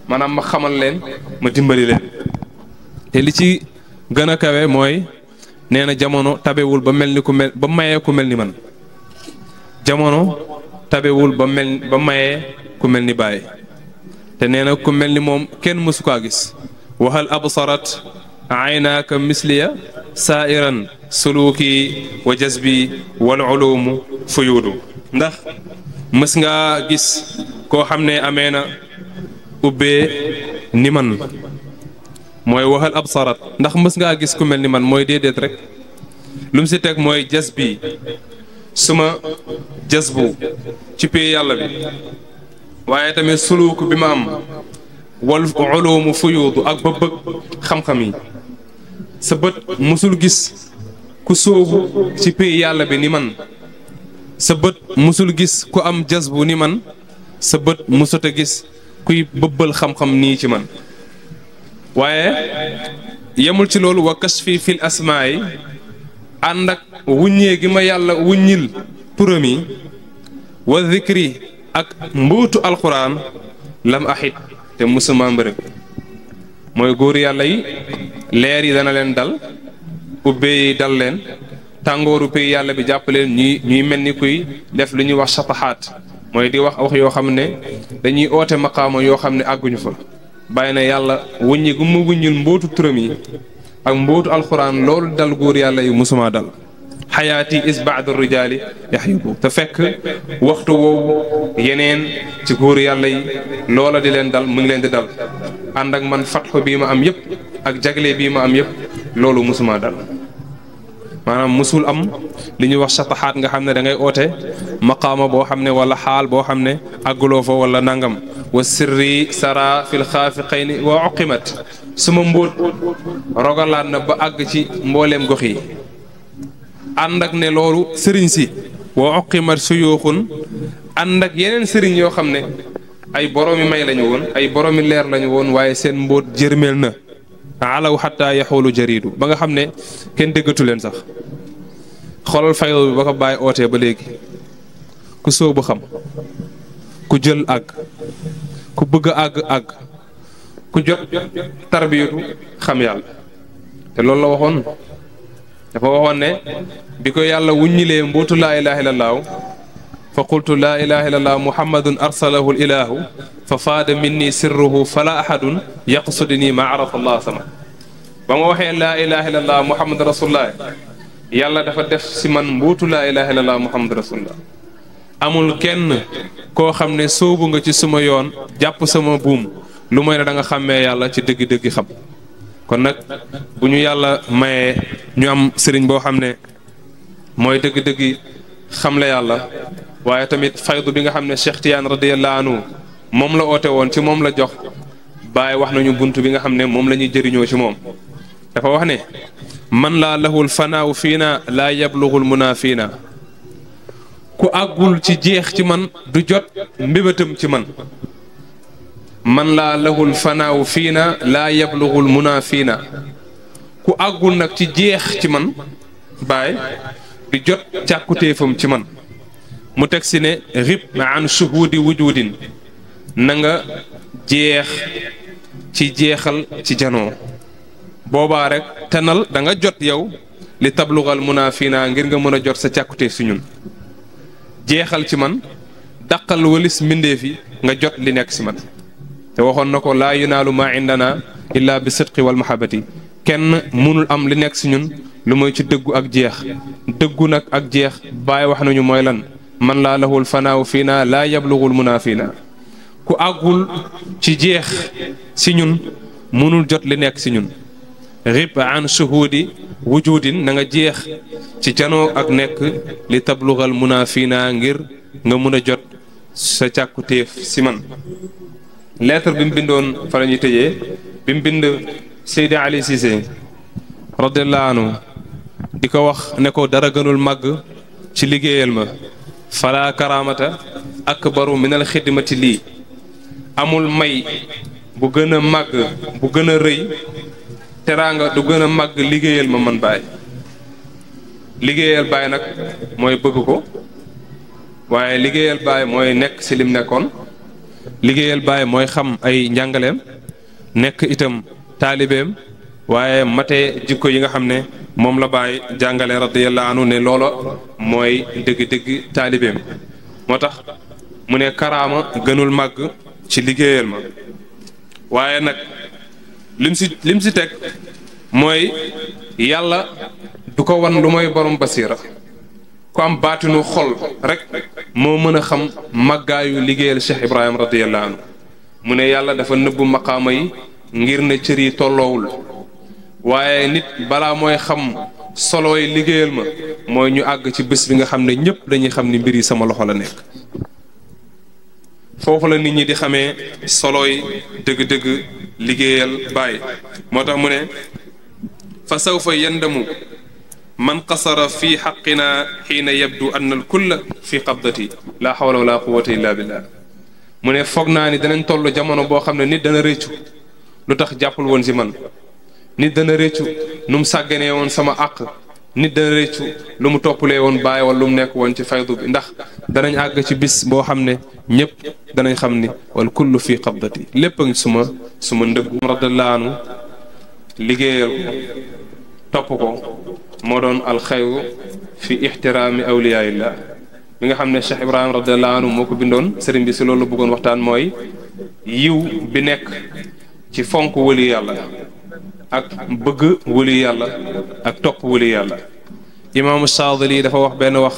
maanaam ma xamal leen ma dimbali leen te li ci gën a kawe mooy nee na jamono tabewul ba mel ni ku mel ba mayee ku mel ni man jamono tabewul ba mayee ku mel ni Baay te nee na ku mel ni moom kenn mësu kaa gis waxal absarat aynaaka misliya saairan suluki wa jazbi wal ulumu fuyuudu ndax mës ngaa gis koo xam ne amee na ubbee ni man mooy waxal absarat ndax mës ngaa gis ku mel ni man mooy déedéet rek lu mu si teg mooy jazbi suma jazbu ci pay yàlla bi waaye tamit suluuk bi ma am wal ulumu fuyuudu ak ba bëgg xam-xam yi sa bët musul gis ku sóobu ci pay yàlla bi ni man sa bët musul gis ku am jazbu ni man sa bët musut a gis kuy bëbbal xam-xam nii ci man waaye yemul ci loolu wa kashfi fil asmaa yi ànd ak wuññee gi ma yàlla wuññil turam yi wa zikri ak mbuutu alquran lam axit te musuma mbërëg mooy góor yàlla yi leer yi dana leen dal ubbee yi dal leen tàngooru pay yàlla bi jàpp leen ñuy mel ni kuy def lu ñuy wax sataxaat mooy di wax yoo xam ne dañuy oote maqaama yoo xam ne àgguñu fa bàyyi na yàlla wuññi gu ma wuññil mbootu turam yi ak mbootu alxuraan loolu dal góor yàlla yi musuma dal xayaati is baada rijaali yaxyibu te fekk waxtu woowu yeneen ci góor yàlla yi loola di leen dal mu ngi leen di dal ànd ak man fatxu bii ma am yëpp ak jagle bii ma am yëpp loolu musuma dal maanaam musul am li ñuy wax sataxaat nga xam ne da ngay oote maqaama boo xam ne wala xaal boo xam ne àgguloo fa wala nangam wa sirri sara fil xaafiqayni wa uqimat suma mbóot rogalaat na ba àgg ci mbooleem gox yi ànd ak ne loolu sëriñ si wa uqimat suyuuxun ànd ak yeneen sëriñ yoo xam ne ay boroomi may lañu woon ay boroomi leer lañu woon waaye seen mbóot jërmeel na alaw xataa yaxoolu jariidu ba nga xam ne kenn déggatu leen sax xoolal faydo bi ba ko bàyyi ootee ba léegi ku sóobu xam ku jël àgg ku bëgg a àgg ku jot tarbiyatu xam yàlla te loolu la waxoon dafa waxoon ne bi ko yàlla wuññilee mbootu laa ilaha illallah fa qultu laa ilaha illallah muhammadun arsalahu ilahu fa faada minni sirruhu fala ahadun yaqsuduni ma arafa allah sama ba ma waxee laa ilaha illallah muhammad rasulullah yàlla dafa def si man mbuutu laa ilaha illallah muhammad rasulullah amul kenn koo xam ne soobu nga ci suma yoon jàpp sama buum lu mooy ne da nga xàmmee yàlla ci dëgg-dëgg xam kon nag bu ñu yàlla mayee ñu am sëriñ boo xam ne mooy dëgg-dëgg xam la yàlla waaye tamit faydu bi nga xam ne Cheikh Tidiane radiyallahu anhu moom la oote woon ci moom la jox Baay wax nañu bunt bi nga xam ne moom la ñuy jëriñoo ci moom dafa wax ne man laa lahul fanaaw fiina laa yablughul munaa fiina ku àggul ci jeex ci man du jot mbébétam ci man man laa lahul fanaaw fiina laa yablughul munaa fiina ku àggul nag ci jeex ci man baay du jot càkkutéefam ci man mu teg si ne rib an shuhudi wujudin na nga jeex ci jeexal ci janoo boobaa rek tanal da nga jot yow li tablugal munaa fiina ngir nga mën a jot sa càkkutéef si ñun jeexal ci man dàqal walis mbindeef yi nga jot li nekk si man te waxoon na ko laa yunaalu maa indana illa bi sidqi wal mahabati kenn mënul am li nekk si ñun lu mooy ci dëggu ak jeex dëggu nag ak jeex bàyyi wax nañu mooy lan man laa lahul fanaaw fiina laa yablugul munaa fiina ku àggul ci jeex si ñun mënul jot li nekk si ñun rib an shuhudi wujudin na nga jeex ci janoo ak nekk li tablugal munaa fiina ngir nga mun a jot sa càkkutéef si man lettre bi mu bindoon fa la ñuy tëjee bi mu bind Seydi Ali Cissé radiyallahu anhu di ko wax ne ko dara gënul màgg ci liggéeyal ma fala karamata akbaru min al xidmati lii amul may bu gën a màgg bu gën a rëy teraanga du gën a màgg liggéeyal ma man Baay liggéeyal Baay nag mooy bëgg ko waaye liggéeyal Baay mooy nekk ci lim nekkoon liggéeyal Baay mooy xam ay njàngaleem nekk itam taalibeem waaye matee jikko yi nga xam ne moom la Baay jàngale radiyallahu anhu ne loola mooy dëgg-dëgg taalibeem moo tax mu ne karaama gënul màgg ci liggéeyal ma waaye nag lim si teg mooy yàlla du ko wan lu mooy borom basiira ku am baatinu xol rek moo mën a xam màggaayu liggéeyal Cheikh Ibrahim radiyallahu anhu mu ne yàlla dafa nëbbu maqaama yi ngir ne cër yi tolloowul waaye nit balaa mooy xam solooy liggéeyal ma mooy ñu àgg ci bés bi nga xam ne ñëpp dañuy xam ni mbir yi sama loxo la nekk foofu la nit ñi di xamee solooy dëgg-dëgg liggéeyal Baay moo tax mu ne fa sawfa yandamu man qasara fi xaqina xiina yabdu anna al kulla fi qabdati la hawla wala quwwata illa billah mu ne foog naa ni danañ toll jamono boo xam ne nit dana réccu lu tax jàppul woon si man nit dana réccu nu mu sàgganee woon sama àq nit dana réccu lu mu toppalee woon Baay wala lu mu nekk woon ci faydu bi ndax danañ àgg ci bis boo xam ne ñëpp danañ xam ni wal kullu fi qabdati lépp a ngi suma ndëggu radiyallahu anhu liggéeyal ko topp ko moo doon alxayru fi ixtiraami awliyaillah mi nga xam ne Cheikh Ibrahim radiyallahu anhu moo ko bindoon sëriñ bi si loolu bëggoon waxtaan mooy yiw bi nekk ci fonk wëli yàlla ak bëgg wëli yàlla ak topp wëli yàlla imaamu Saadili dafa wax benn wax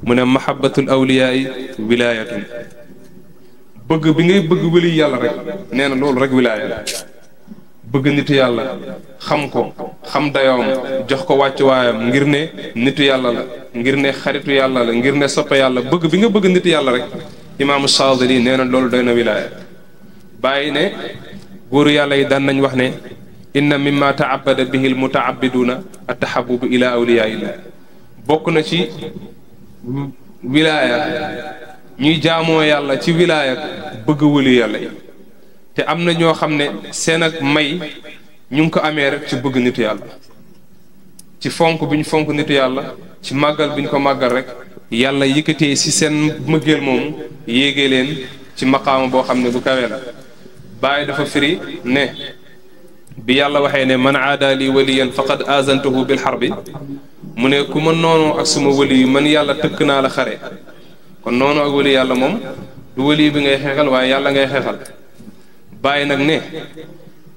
mu ne mahabbatul awliyaai wilaayatun bëgg bi ngay bëgg wëli yàlla rek nee na loolu rek wilaaya la bëgg nitu yàlla xam ko xam dayoom jox ko wàccuwaayam ngir ne nitu yàlla la ngir ne xaritu yàlla la ngir ne soppe yàlla bëgg bi nga bëgg nitu yàlla rek imaamu Saadili nee na loolu doy na wilaaya bàyyi ne góoru yàlla yi daan nañ wax ne inna mimma taabada bihi al mutaabiduuna attahabubu ila awliyaillah bokk na ci wilaaya ñuy jaamoo yàlla ci wilaaya bëgg wëli yàlla yi te am na ñoo xam ne seen ak may ñu ngi ko amee rek ci bëgg nitu yàlla ci fonk bi ñu fonk nitu yàlla ci màggal bi ñu ko màggal rek yàlla yëkkatee si seen mëggeel moomu yéegee leen ci maqaama boo xam ne bu kawee la Baay dafa firi ne bi yàlla waxee ne man aada li waliyan faqad azantuhu bil harbi mu ne ku ma noonu ak suma wali man yàlla tëkk naa la xare kon noonu ak wali yàlla moom du wali bi ngay xeexal waaye yàlla ngay xeexal Baay nag ne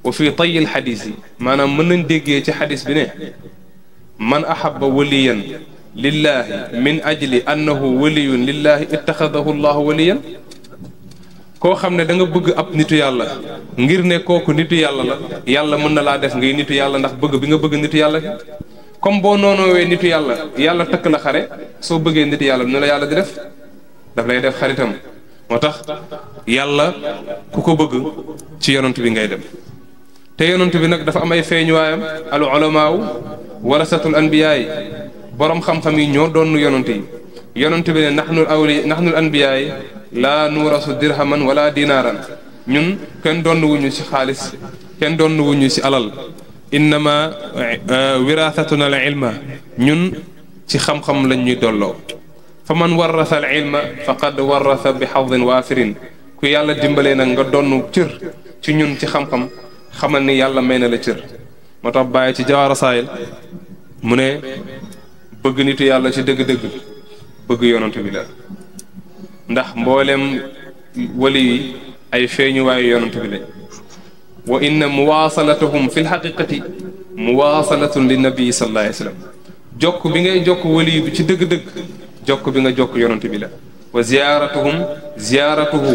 wa fi tayil xadis yi maanaam mën nañ déggee ci xadis bi ne man ahabba waliyan lillahi min ajli annahu waliyun lillahi ittaxadahu llahu waliyan koo xam ne da nga bëgg ab nitu yàlla ngir ne kooku nitu yàlla la yàlla mën na laa def ngay nitu yàlla ndax bëgg bi nga bëgg nitu yàlla comme boo noonoowee nitu yàlla yàlla tëkk la xare soo bëggee nitu yàlla nu la yàlla di def daf lay def xaritam moo tax yàlla ku ko bëgg ci yonent bi ngay dem te yonent bi nag dafa am ay feeñuwaayam al ulamaaw warasatul anbiyaa yi borom xam-xam yi ñoo doon yonent yi yonent bi ne naxnul anbiyaa yi laa nuurasu dirhaman wala dinaaran ñun kenn doon wuñu ci xaalis kenn doon wuñu ci alal innama wiraasatuna al ilma ñun ci xam-xam lañ ñuy dolloo fa man warasa al ilma faqad warasa bi xadin waafirin ku yàlla dimbalee nag nga donn cër ci ñun ci xam-xam xamal ni yàlla may na la cër moo tax bàyyi ci Jawaahir Rasaa'il mu ne bëgg nitu yàlla ci dëgg-dëgg bëgg yonent bi la ndax mboolem wali yi ay feeñuwaayu yonent bi lañ wa inna muwaasalatuhum fi lxaqiqati muwaasalatun li nabii sallallahu alayhi wa sallam jokk bi ngay jokk wali bi ci dëgg-dëgg jokk bi nga jokk yonent bi la wa ziyaaratuhum ziyaaratuhu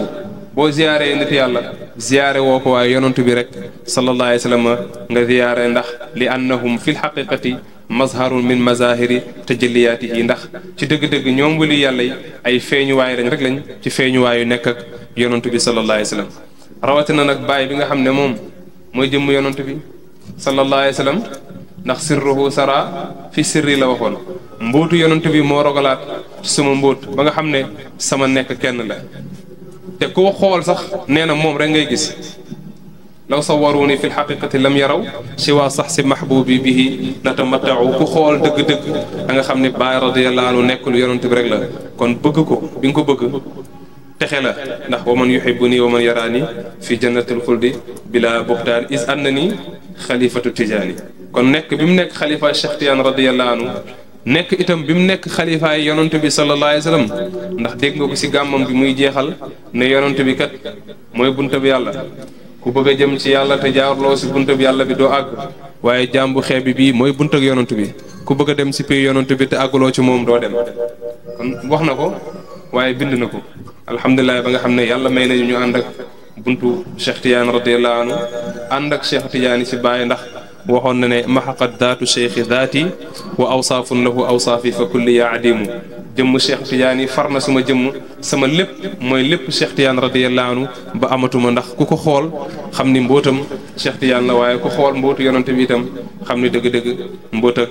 boo ziyaaree nit yàlla ziyaare woo ko waaye yonent bi rek sallallahu alayhi wa sallam nga ziyaare ndax li annahum fi lxaqiqati mazharun min mazahiri tajalliyaatihi ndax ci dëgg-dëgg ñoom wali yàlla yi ay feeñuwaay lañ rek lañ ci feeñuwaayu nekk ak yonent bi sallallahu alayhi wa sallam rawatina nag baay bi nga xam ne moom mooy jëmm yonent bi sallallahu alayhi wa sallam ndax sirruhu sara fi sirri la waxoon mbóotu yonent bi moo rogalaat ci sama mbóot ba nga xam ne sama nekk kenn la te koo xool sax nee na moom rek ngay gis law sawaruni fi lxaqiqati lam yaraw siwa sax si mahbubi bihi natamattau ku xool dëgg-dëgg da nga xam ne baay radiyallahu anhu nekkul yonent bi rek la kon bëgg ko bi nga ko bëgg texe la ndax wa man yuhibbuni wa man yaraani fi jannatil xuldi bila buxtaan is annani xalifatu tijaani kon nekk bi mu nekk xalifa Cheikh Tidiane radiyallahu anhu nekk itam bi mu nekk xalifaay yonent bi sallallahu alayhi wa sallam ndax dégg nga ko si gàmmam bi muy jeexal ne yonent bi kat mooy bunta bi yàlla ku bëgg a jëm ci yàlla te jaarloo si bunta bi yàlla bi doo àgg waaye jàmbu xeebi bii mooy bunta ak yonent bi ku bëgg a dem si pay yonent bi te àgguloo ci moom doo dem kon wax na ko waaye bind na ko alhamdulilah ba nga xam ne yàlla may nañu ñu ànd ak buntu Cheikh Tidiane radiyallahu anhu ànd ak Cheikh Tidiane si bàyyi ndax waxoon na ne maxaqat daatu cheikhi daati wa awsaafun lahu awsaafi fa kulli yaa adimu jëmm Cheikh Tidiane far na suma jëmm sama lépp mooy lépp Cheikh Tidiane radiyallahu anhu ba amatuma ndax ku ko xool xam ni mbootam Cheikh Tidiane la waaye ku xool mbootu yonent bi itam xam ni dëgg-dëgg mboot ak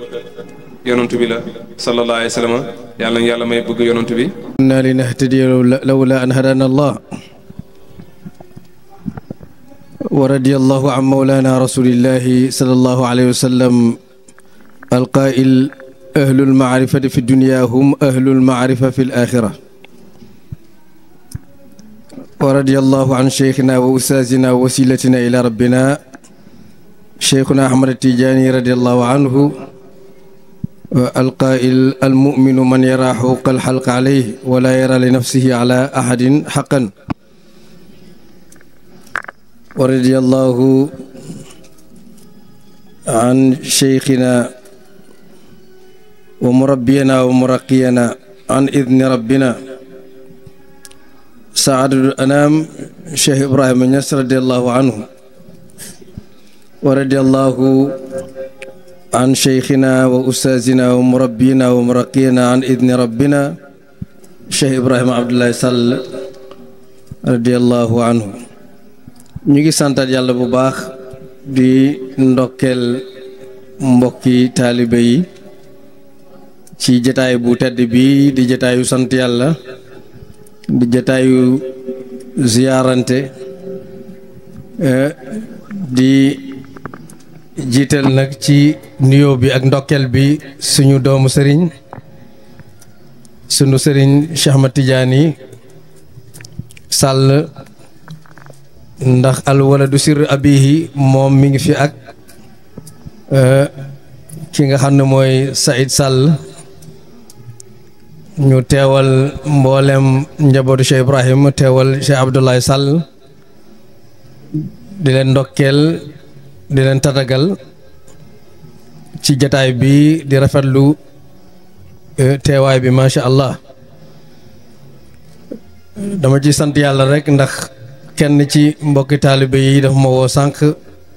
yonent bi la sallallahu alayhi wa sallam yàlla na yàlla may bëgg yonent bi inna linahtadiya lawla an hadana allah wa radiyallahu an mawlana rasulillahi sallallahu alayhi wa sallam alqaa'il ahlul ma'rifati fi dunya hum ahlul ma'rifa fi al-akhirah wa radiyallahu an shaykhina wa ustaazina wa wasilatina ila rabbina shaykhuna Ahmad Tijaani radiyallahu anhu alqaa'il almu'minu man yara xuquqa alxalqi alayhi wala yara li nafsihi ala ahadin xaqan wa radiyallahu an sheykhina wa murabbiyana wa muraqiyana an idni rabbina saadatul anam Cheikh Ibrahima Niass radiyallahu anhu wa radiyallahu an sheykhina wa ustaazina wa murabbiyina wa muraqiyina an idni rabbina Cheikh Ibrahima Abdoulaye Sall radiyallahu anhu ñu ngi santaat yàlla bu baax di ndokkeel mbokki taalibe yi ci jataay bu tedd bi di jataayu sant yàlla di jataayu ziyaarante di jiital nag ci nuyoo bi ak ndokkeel bi suñu doomu sëriñ sunu sëriñ Cheikh Ahmad Tidiane Sall ndax al waladu sirru abihi moom mi ngi fi ak ki nga xam ne mooy Saïd Sall ñu teewal mboolem njabootu Cheikh Ibrahim teewal Cheikh Abdoulaye Sall di leen ndokkeel di leen tatagal ci jataay bi di rafetlu teewaay bi macha allah dama ci sant yàlla rek ndax kenn ci mbokki taalibe yi dafa ma woo sànq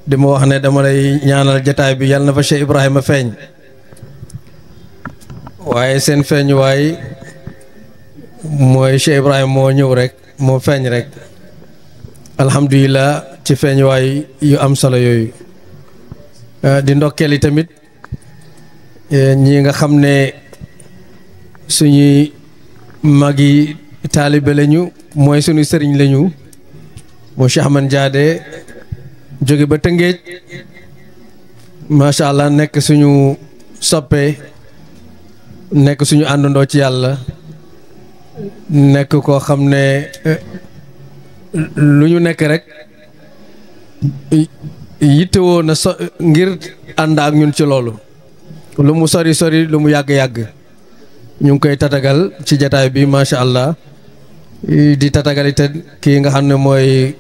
di ma wax ne dama lay ñaanal jataay bi yàlla na fa Cheikh Ibrahima feeñ waaye seen feeñuwaay mooy Cheikh Ibrahima moo ñëw rek moo feeñ rek alhamdulilah ci ci feeñuwaay yu am solo yooyu di ndokkeel tamit ñi nga xam ne suñuy magi taalibe lañu mooy suñu sëriñ lañu moo Cheikh Ahmad Diadé jóge ba Tëngéej macha allah nekk suñu soppe nekk suñu àndandoo ci yàlla nekk koo xam ne lu ñu nekk rek yittewoo na ngir ànd ak ñun ci loolu lu mu sori sori lu mu yàgg-yàgg ñu ngi koy tatagal ci jataay bi macha allah di tatagal it kii nga xam ne mooy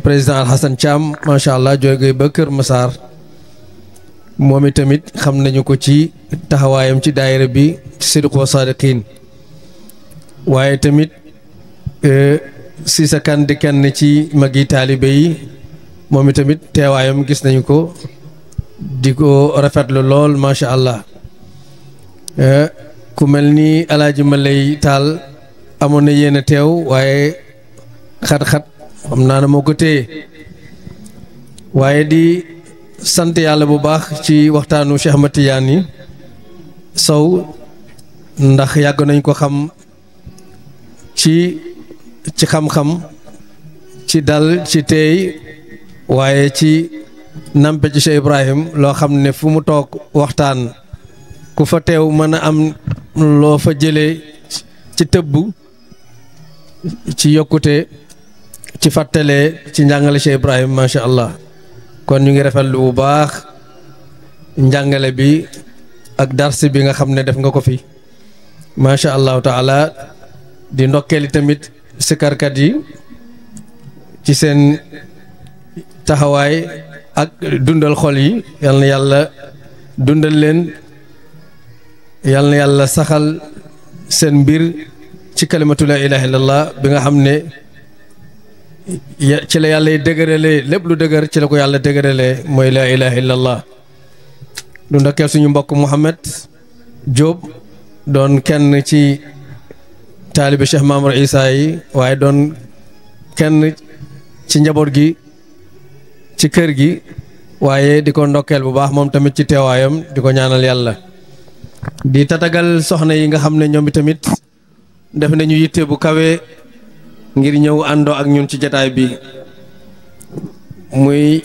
président Alhassane Thiam macha allah jóge ba Kër Massar moom itamit xam nañu ko ci taxawaayam ci daayira bi ci Sidq wa Sadiqin waaye tamit si sa kan di kenn ci magi taalibe yi moom itamit teewaayam gis nañu ko di ko rafetlu lool macha allah ku mel ni Alaaji Malay Taal amoon na yéen a teew waaye xat-xat xam naa ne moo ko téye waaye di sant yàlla bu baax ci waxtaanu Cheikh Ahmad Tidiane Sow ndax yàgg nañ ko xam ci xam-xam ci dal ci teey waaye ci nampe ci Cheikh Ibrahim loo xam ne fu mu toog waxtaan ku fa teew mën a am loo fa jëlee ci tëbb ci yokkute ci fàttalee ci njàngale Cheikh Ibrahim macha allah kon ñu ngi rafetlu bu baax njàngale bi ak dars bi nga xam ne def nga ko fi macha allahu taala di ndokkeeli tamit sikarkat yi ci seen taxawaay ak dundal xol yi yal na yàlla dundal leen yal na yàlla saxal seen mbir ci kalimatu la ilaha illallah bi nga xam ne ci la yàlla dëgëralee lépp lu dëgër ci la ko yàlla dëgëralee mooy la ilaha illallah du ndokkeel suñu mbokk Mouhamed Diop doon kenn ci taalibe Cheikh Mamour Issa yi waaye doon kenn ci njaboot gi ci kër gi waaye di ko ndokkeel bu baax moom tamit ci teewaayam di ko ñaanal yàlla di tatagal soxna yi nga xam ne ñoom tamit def nañu yitte bu kawe ngir ñëw àndoo ak ñun ci jataay bi muy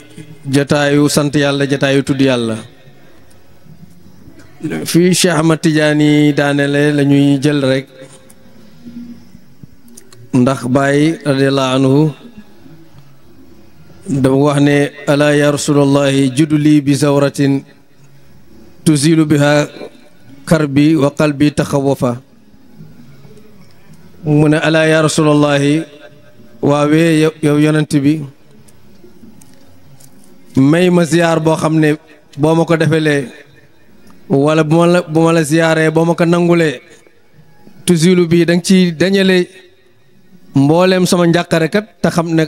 jataayu sant yàlla jataayu tudd yàlla fii Cheikh Ahmad Tidiane daanele la ñuy jël rek ndax Baay radiyallahu anhu dafa wax ne alaa ya rasulallahi juduli bi zawratin tuzilu biha karbi wa qalbi taxawafa mu ne alaa ya rasulallahi waawee yow yonent bi may ma ziyaar boo xam ne boo ma ko defelee wala bu ma la ziyaaree boo ma ko nangulee tuzilu bi danga ci dañale mbooleem sama njàqare kat te xam ne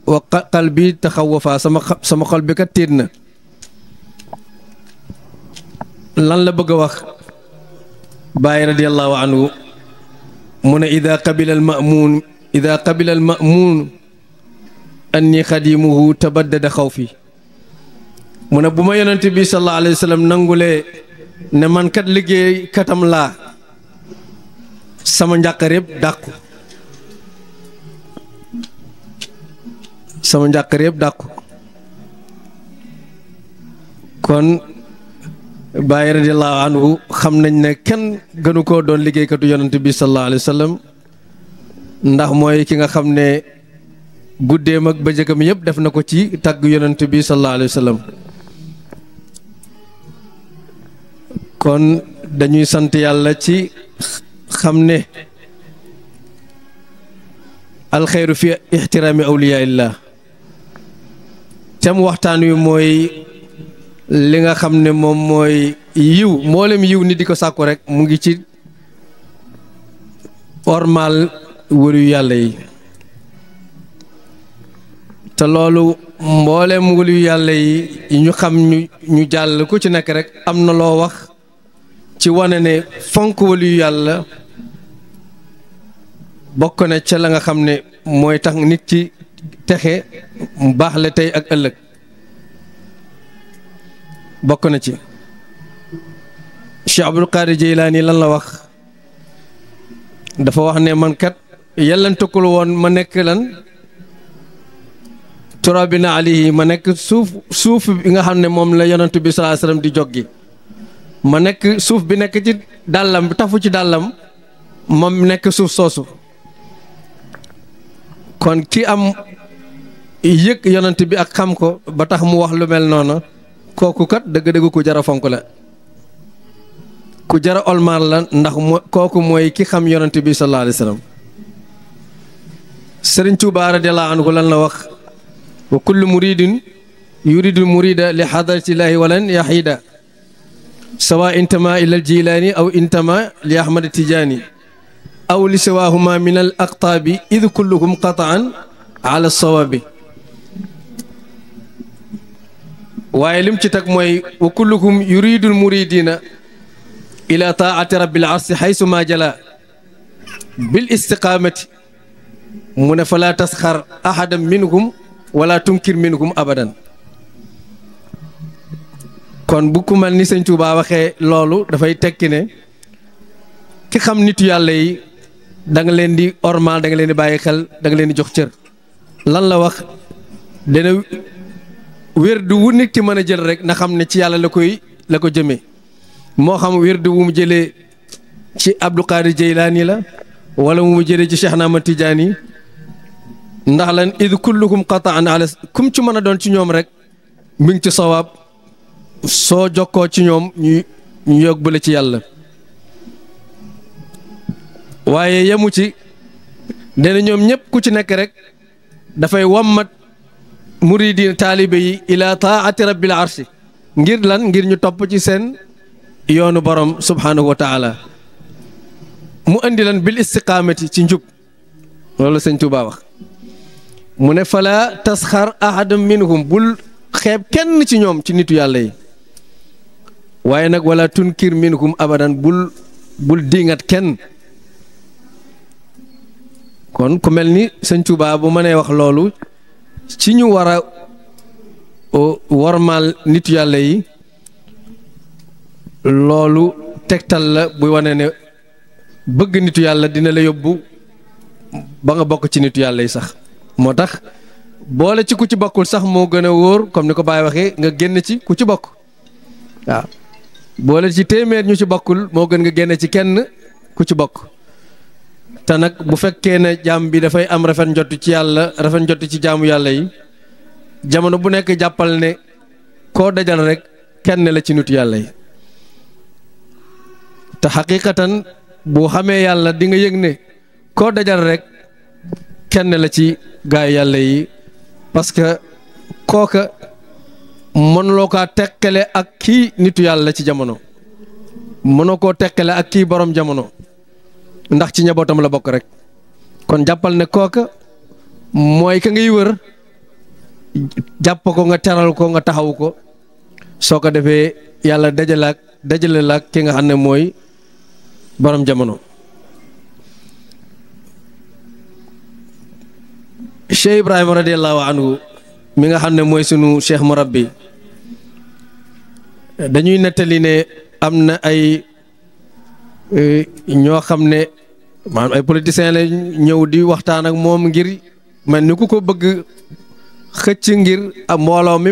wa qalbi taxawafa sama xol bi kat tiit na lan la bëgg a wax Baay radiyallahu anhu mu ne ida qabila al ma'muun anni xadimuhu tabaddada xawfi mu ne bu ma yonent bi sallallahu alayhi wa sallam nangulee ne man kat liggéey katam laa sama njàqare yëpp dàqu sama njàqare yëpp dàqu kon Baay radiyallahu anhu xam nañ ne kenn gënu koo doon liggéeykatu yonent bi sallallahu alayhi wa sallam ndax mooy ki nga xam ne guddeem ak bëccëgam yëpp def na ko ci tagg yonent bi sallallahu alayhi wa sallam kon dañuy sant yàlla ci xam ne alxeyru fi ixtiraami awliyaillah tem waxtaan wi mooy li nga xam ne moom mooy yiw mboolem yiw ni di ko sàkku rek mu ngi ci ormal wëlu yàlla yi te loolu mboolem wëlu yàlla yi ñu xam ñu jàll ku ci nekk rek am na loo wax ci wane ne fonk wëlu yàlla bokk na ca la nga xam ne mooy tax nit ci texe mu baax la tey ak ëllëg bokk na ci Cheikh Abdul Qadir Jeylaani lan la wax dafa wax ne man kat yellantukul woon ma nekk lan turabina alayhi ma nekk suuf bi nga xam ne moom la yonent bi sallallahu alayhi wasallam di joggi ma nekk suuf bi nekk ci dàllam bi tafu ci dàllam moom nekk suuf soosu kon ki am yëg yonent bi ak xam ko ba tax mu wax lu mel noonu kooku kat dëgg-dëgg ku jara fonk la ku jara olmaar la ndax kooku mooy ki xam yonent bi sallallahu alayhi wasallam Sëriñ Tuubaa radiyallahu anhu lan la wax wa kullu muridin yuridu murida li hadratillahi walan yahida sawa intama ila al-Jilani aw intama li Ahmad Tijani aw li siwahuma min al aqtaabi id kulluhum qataan ala sawabi waaye lim ci tag mooy wa kulluhum yuridul muridina ila taati rabbil arsi haysu ma jala bil istiqamati mu ne fala tasxar ahadan minhum wala tunkir minhum abadan kon bu ku mel ni sëñ Tuubaa waxee loolu dafay tekki ne ki xam nitu yàlla yi da nga leen di ormal da nga leen di bàyyi xel da nga leen di jox cër lan la wax dana wérdu wu nit ki mën a jël rek na xam ne ci yàlla la ko jëmee moo xam wérdu wu mu jëlee ci Abdul Qadir Jeylaani la wala mu jëlee ci Cheikh Ahmad Tijaani ndax lan id kullukum qataan ala kum ci mën a doon ci ñoom rek mi ngi ci sawaab soo jokkoo ci ñoom ñu yóbbule ci yàlla waaye yemu ci dana ñoom ñëpp ku ci nekk rek dafay wammat muridin taalibe yi ila taati rabbil arsi ngir lan ngir ñu topp ci seen yoonu borom subhanahu wa taala mu andi lan bil istiqaamati ci njub loolu sëñ Tuubaa wax mu ne fala tasxar ahadam minhum bul xeeb kenn ci ñoom ci nitu yàlla yi waaye nag wala tunkir minhum abadan bul dingat kenn kon ku mel ni sëñ Tuubaa bu mënee wax loolu ci ñu war a wormaal nitu yàlla yi loolu tegtal la buy wane ne bëgg nitu yàlla dina la yóbbu ba nga bokk ci nitu yàlla yi sax moo tax boole ci ku ci bokkul sax moo gën a wóor comme ni ko Baye waxee nga génn ci ku ci bokk waaw boole ci téeméer ñu ci bokkul moo gën nga génn ci kenn ku ci bokk te nag bu fekkee ne jaam bi dafay am rafet njott ci yàlla rafet njott ci jaamu yàlla yi jamono bu nekk jàppal ne koo dajal rek kenn la ci nitu yàlla yi te xaqiqatan bu xamee yàlla di nga yëg ne koo dajal rek kenn la ci gaay yàlla yi parce que kooka mënuloo kaa tekkale ak kii nitu yàlla ci jamono mënoo koo tekkale ak kii borom jamono ndax ci njabootam la bokk rek kon jàppal ne kooka mooy ka ngay wër jàpp ko nga teral ko nga taxaw ko soo ko defee yàlla dajale la ak ki nga xam ne mooy borom jamono. Cheikh Ibrahima radiyallahu anhu mi nga xam ne mooy sunu cheikh murabbi dañuy nettali ne am na ay ñoo xam ne maanaam ay politiciens la ñëw di waxtaan ak moom ngir mel ni ku ko bëgg xëcc ngir mbooloo mi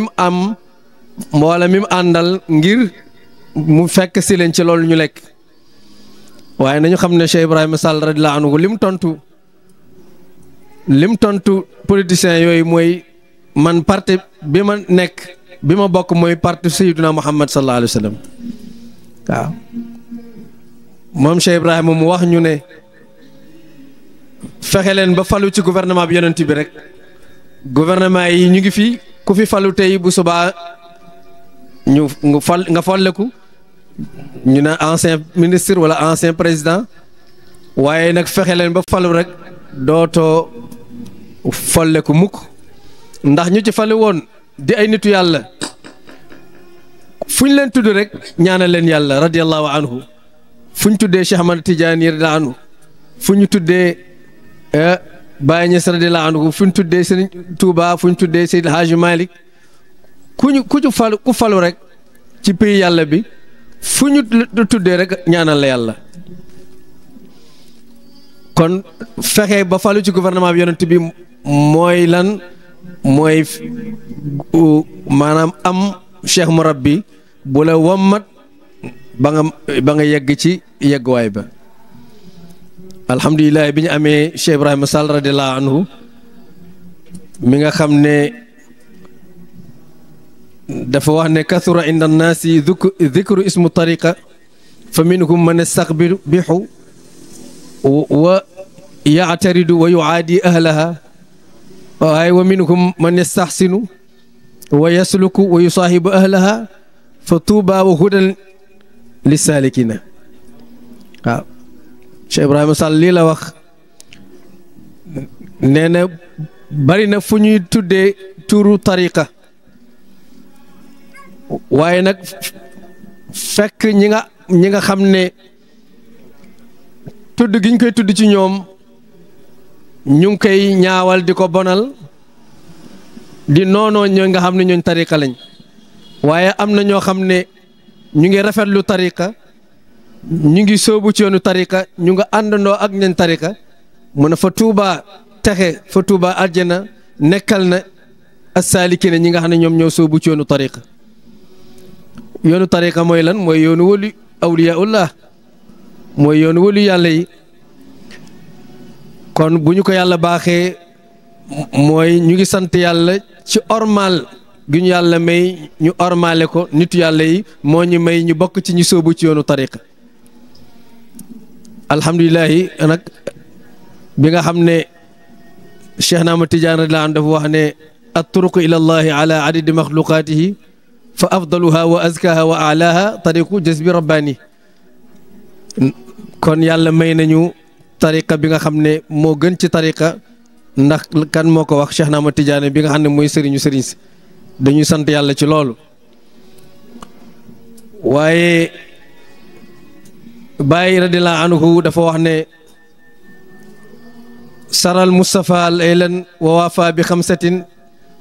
mu àndal ngir mu fekk si leen ci loolu ñu lekk waaye nañu xam ne Cheikh Ibrahima Sall radiyallahu anhu lim tontu politiciens yooyu mooy man parti bi ma nekk bi ma bokk mooy parti Sayyiduna Muhammad sallallahu alayhi wa sallam waaw moom Cheikh Ibrahima mu wax ñu ne fexe leen ba falu ci gouvernement bi yonent bi rek gouvernement yi ñu ngi fi ku fi falu tey bu subaa nga folleku ñu ne ancien ministre wala ancien président waaye nag fexe leen ba falu rek dootoo folleku mukk ndax ñu ci falu woon di ay nitu yàlla fu ñu leen tudd rek ñaanal leen yàlla radiyallahu anhu fu ñu tuddee Cheikh Ahmad Tidiane radiyallahu anhu fu ñu tuddee Baye Niass radiyallahu anhu fu ñu tuddee Serigne Touba fu ñu tuddee Seydi Hadji Malick ku falu rek ci pays yàlla bi fu ñu tuddee rek ñaanal la yàlla. kon fexe ba falu ci gouvernement bi yonent bi mooy lan mooy maanaam am cheikh murabbi bu la wommat ba nga yegg ci yegguwaay ba. alhamdulilah bi ñu amee Cheikh Ibrahima Sall radiyallahu anhu mi nga xam ne dafa wax ne kathura inda annaasi dhikru ismu tariqa fa minhum man yastaqbihu wa yaataridu wa yuaadi ahlaha waaye wa minhum man yastaxsinu wa yasluku wa yusaahibu ahlaha fa tuuba wa hudan lisaalikina. waaw Cheikh Ibrahima Sall lii la wax nee na bari na fu ñuy tuddee turu tariqa waaye nag fekk ñi nga xam ne tudd gi ñu koy tudd ci ñoom ñu ngi koy ñaawal di ko bonal di noonoo ñoo nga xam ne ñooñ tariqa lañ waaye am na ñoo xam ne ñu ngi rafetlu tariqa ñu ngi sóobu ci yoonu tariqa ñu nga àndandoo ak ñañ tariqa mu ne fa tuuba texe fa tuuba àjjana nekkal na as-saalikina ñi nga xam ne ñoom ñoo sóobu ci yoonu tariqa. yoonu tariqa mooy lan mooy yoonu wali awliyaullah mooy yoonu wali yàlla yi. kon bu ñu ko yàlla baaxee mooy ñu ngi sant yàlla ci ormal gi ñu yàlla may ñu ormale ko nitu yàlla yi moo ñu may ñu bokk ci ñu sóobu ci yoonu tariqa. alhamdulilahi nag bi nga xam ne Cheikh Naama Tidiane radiyallahu anhu dafa wax ne at-turuqu ila allahi ala adadi maxluqaatihi fa afdaluha wa azkaha wa alaha tariqu jazbi rabbani. kon yàlla may nañu tariqa bi nga xam ne moo gën ci tariqa ndax kan moo ko wax Cheikh Naama Tidiane bi nga xam ne mooy sëriñu sëriñ si dañuy sant yàlla ci loolu. waaye Baay radiyallahu anhu dafa wax ne saral Mustafa laylan wa wafa bi xamsatin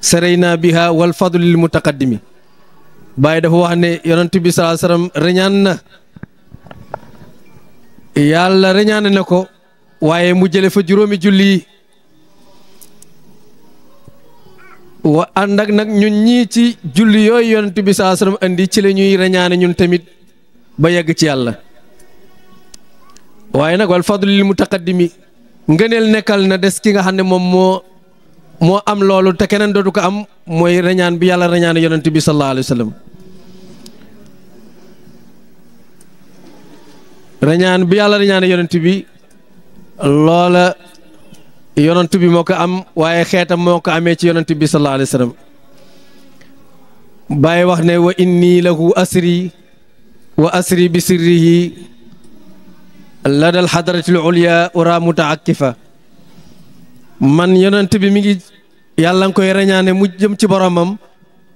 sarayna biha wal fadlu lil mutaqaddimi. Baay dafa wax ne yonent bi sallallahu alayhi wasallam reñaan na yàlla reñaane na ko waaye mu jële fa juróomi julli wa ànd ak nag ñun ñii ci julli yooyu yonent bi sallallahu alayhi wasallam andi ci la ñuy reñaane ñun tamit ba yegg ci yàlla. waaye nag wal fadlu lil mutaqaddimi ngëneel nekkal na des ki nga xam ne moom moo am loolu te keneen dootu ko am mooy reñaan bi yàlla reñaane yonent bi sallallahu alayhi wasallam. reñaan bi yàlla reñaane yonent bi loola yonent bi moo ko am waaye xeetam moo ko amee ci yonent bi sallallahu alayhi wasallam. Baay wax ne wa inni lahu asri wa asri bi sirrihi ladal xadratil ulya ura mutaakifa. man yonent bi mi ngi yàlla nga koy reñaane mu jëm ci boromam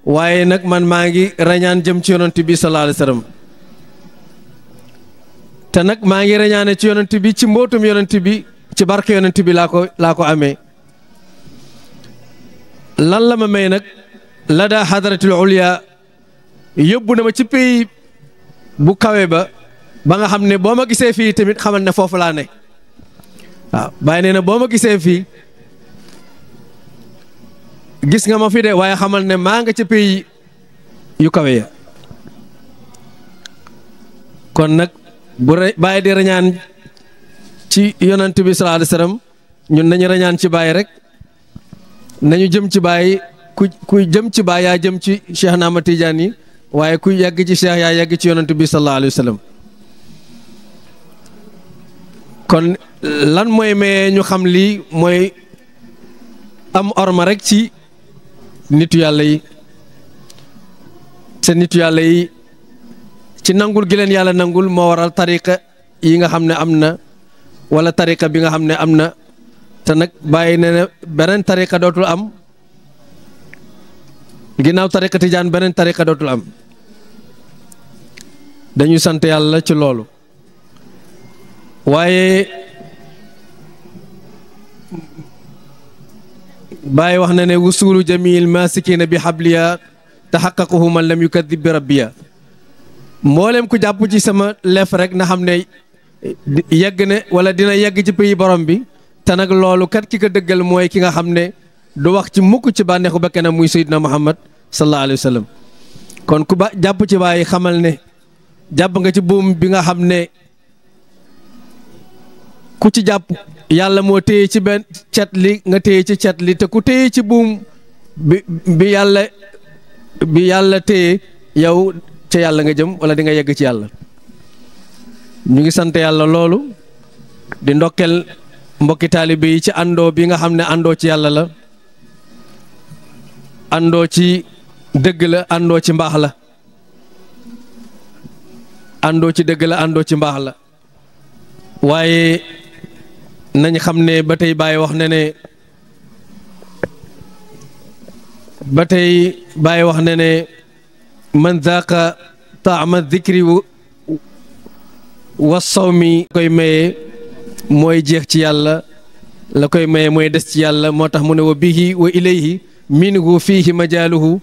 waaye nag man maa ngi reñaan jëm ci yonent bi sallallahu alayhi wasallam. te nag maa ngi reñaane ci yonent bi ci mbootum yonent bi ci barke yonent bi laa ko amee. lan la ma may nag la daa xadaratul ulya yóbbu na ma ci pays bu kawe ba nga xam ne boo ma gisee fii tamit xamal ne foofu laa ne. waaw Baay nee na boo ma gisee fii gis nga ma fi de waaye xamal ne maa nga ci pays yu kawe ya. kon nag bu Baay di reñaan ci yonent bi sallallahu alayhi wasallam ñun nañu reñaan ci Baay rek nañu jëm ci Baay ku jëm ci Baay yaa jëm ci Cheikh Naama Tidiane yi waaye ku yegg ci Cheikh yaa yegg ci yonent bi sallallahu alayhi wasallam. kon lan mooy maye ñu xam lii mooy am orma rek ci nitu yàlla yi te nitu yàlla yi ci nangul gi leen yàlla nangul moo waral tariqa yi nga xam ne am na wala tariqa bi nga xam ne am na te nag bàyyi ne ne beneen tariqa dootul am ginnaaw tariqa tijaan beneen tariqa dootul am. dañuy sant yàlla ci loolu. waaye Baay wax na ne wusulu jamil masikina bi habliya taxaqaquhu man lam yukadib bi rabbiya mboolem ku jàpp ci sama lef rek na xam ne yegg ne wala dina yegg ci pays borom bi te nag loolu kat ki ko dëggal mooy ki nga xam ne du wax ci mukk ci bànneexu bakkanam muy Seydina Muhammad sallallahu alayhi wa sallam kon ku ba jàpp ci Baay xamal ne jàpp nga ci buum bi nga xam ne ku ci jàpp yàlla moo téye ci benn cet li nga téye ci cet li te ku téye ci buum bi yàlla téye yow ca yàlla nga jëm wala di nga yegg ci yàlla. ñu ngi sant yàlla loolu di ndokkel mbokki taalibe yi ci àndoo bi nga xam ne àndoo ci yàlla la àndoo ci dëgg la àndoo ci mbaax la àndoo ci dëgg la àndoo ci mbaax la waaye nañ xam ne ba tey Baay wax na ne ba tey Baay wax na ne man zaaqa taama dikri wa sawmi koy maye mooy jeex ci yàlla la koy maye mooy des ci yàlla moo tax mu ne wa bihi wa ilayhi minhu fiihi majaaluhu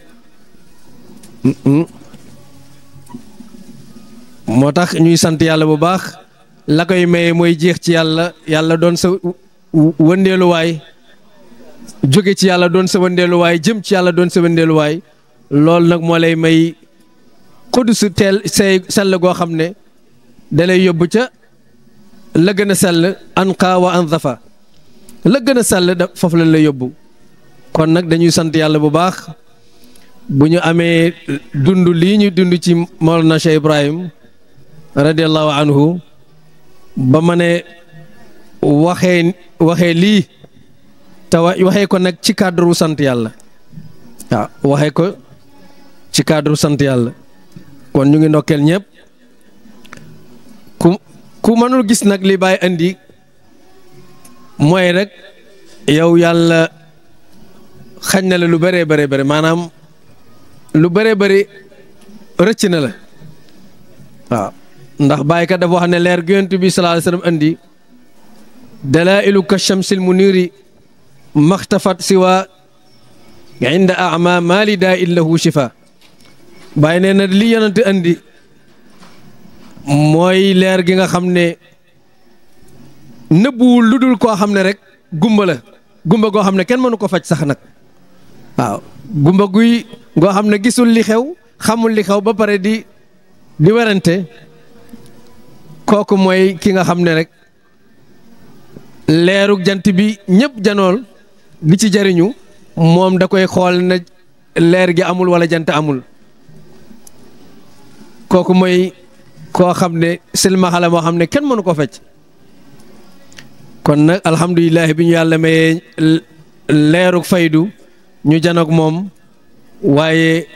moo tax ñuy sant yàlla bu baax la koy maye mooy jeex ci yàlla yàlla doon sa wëndeeluwaay jóge ci yàlla doon sa wëndeeluwaay jëm ci yàlla doon sa wëndeeluwaay loolu nag moo lay may xudus teel say sell goo xam ne da lay yóbbu ca la gën a sell anqa wa anzafa la gën a sell foofu lañ lay yóbbu kon nag dañuy sant yàlla bu baax bu ñu amee dund lii ñu dund ci Mawlana Cheikh Ibrahim radiallahu anhu ba ma ne waxee lii te waxee ko nag ci cadre sant yàlla waaw waxee ko ci cadre sant yàlla kon ñu ngi ndokkeel ñëpp ku mënul gis nag li Baay andi mooy rek yow yàlla xañ na la lu bëree bëri maanaam lu bëree bëri rëcc na la waaw ndax Baay kat dafa wax ne leer gu Yonent bi sallallahu alayhi wa sallam andi dalailu ka shamsil muniri maxtafat siwa inda ama mali daa illahu shifa Baay nee na li Yonent andi mooy leer gi nga xam ne nëbbuwul lu dul koo xam ne rek gumba la gumba goo xam ne kenn mënu ko faj sax nag waaw gumba guy goo xam ne gisul li xew xamul li xew ba pare di werante kooku mooy ki nga xam ne rek leerug jant bi ñëpp janool di ci jariñu moom da koy xool na leer gi amul wala jant amul kooku mooy koo xam ne silmaxa la moo xam ne kenn mënu ko fecc kon nag alhamdulilah bi ñu yàlla mayee leerug faydu ñu janoog moom waaye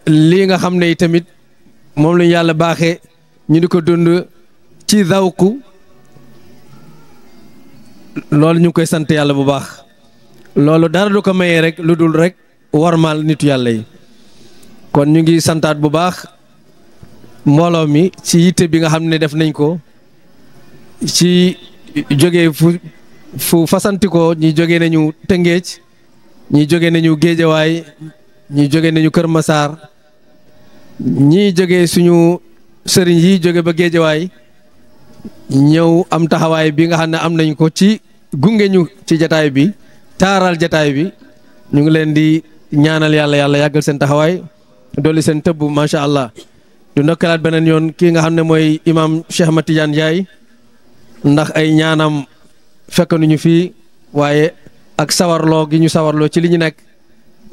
lii nga xam ne tamit moom la ñu yàlla baaxee ñu di ko dund ci zawku loolu ñu ngi koy sant yàlla bu baax loolu dara du ko mayee rek lu dul rek warmaal nitu yàlla yi kon ñu ngi santaat bu baax mbooloo mi ci yitte bi nga xam ne def nañ ko ci jóge fu fasanti ko ñi jóge nañu Tëngéej ñi jóge nañu Géejawaay ñi jóge nañu Kër Masaar ñi jóge suñu sëriñ yi jóge ba Géejawaay ñëw am taxawaay bi nga xam ne am nañ ko ci gunge ñu ci jataay bi taaral jataay bi ñu ngi leen di ñaanal yàlla yàggal seen taxawaay dolli seen tëbb macha allah. du ndokkalaat beneen yoon kii nga xam ne mooy imam Cheikh Ahmad Tidiane Ndiaye ndax ay ñaanam fekk nañu fii waaye ak sawarloo gi ñu sawarloo ci li ñu nekk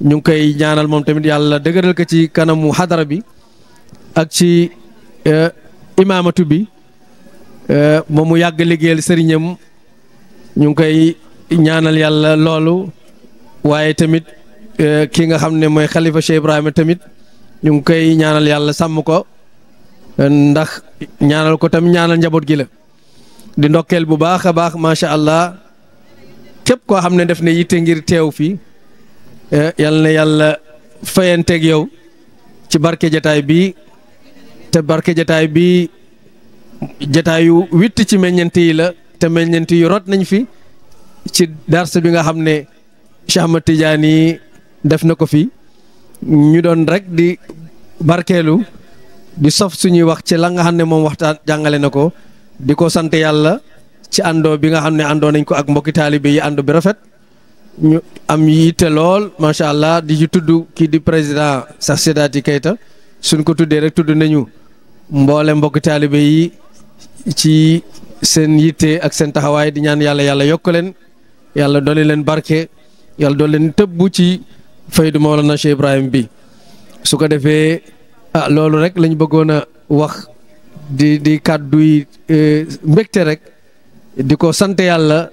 ñu ngi koy ñaanal moom tamit yàlla dëgëral ko ci kanamu xadara bi ak ci imaamatu bi moom mu yàgg liggéeyal sëriñam ñu ngi koy ñaanal yàlla loolu waaye tamit ki nga xam ne mooy xalifa Cheikh Ibrahima tamit ñu ngi koy ñaanal yàlla sàmm ko ndax ñaanal ko tam ñaanal njaboot gi la di ndokkeel bu baax a baax macha allah képp koo xam ne def ne yitte ngir teew fii yal na yàlla fayanteeg yow ci barke jataay bi te barke jataay bi jataayu witt ci meññeent yi la te meññeent yu rot nañ fi ci dars bi nga xam ne Cheikh Ahmad Tidiane def na ko fi ñu doon rek di barkeelu di sof suñuy wax ci la nga xam ne moom waxtaan jàngale na ko di ko sant yàlla ci àndoo bi nga xam ne àndoo nañ ko ak mbokki taalibe yi ànd bi rafet ñu am yitte lool macha allah di ci tudd kii di président Cheikh Sidaty Keita suñ ko tuddee rek tudd nañu mboole mbokki taalibe yi ci seen yitte ak seen taxawaay di ñaan yàlla yokk leen yàlla dolli leen barke yàlla dolli leen tëbbu ci faydu Mawlana Cheikh Ibrahim bi su ko defee loolu rek lañ bëggoon a wax di kàddu yi mbégte rek di ko sant yàlla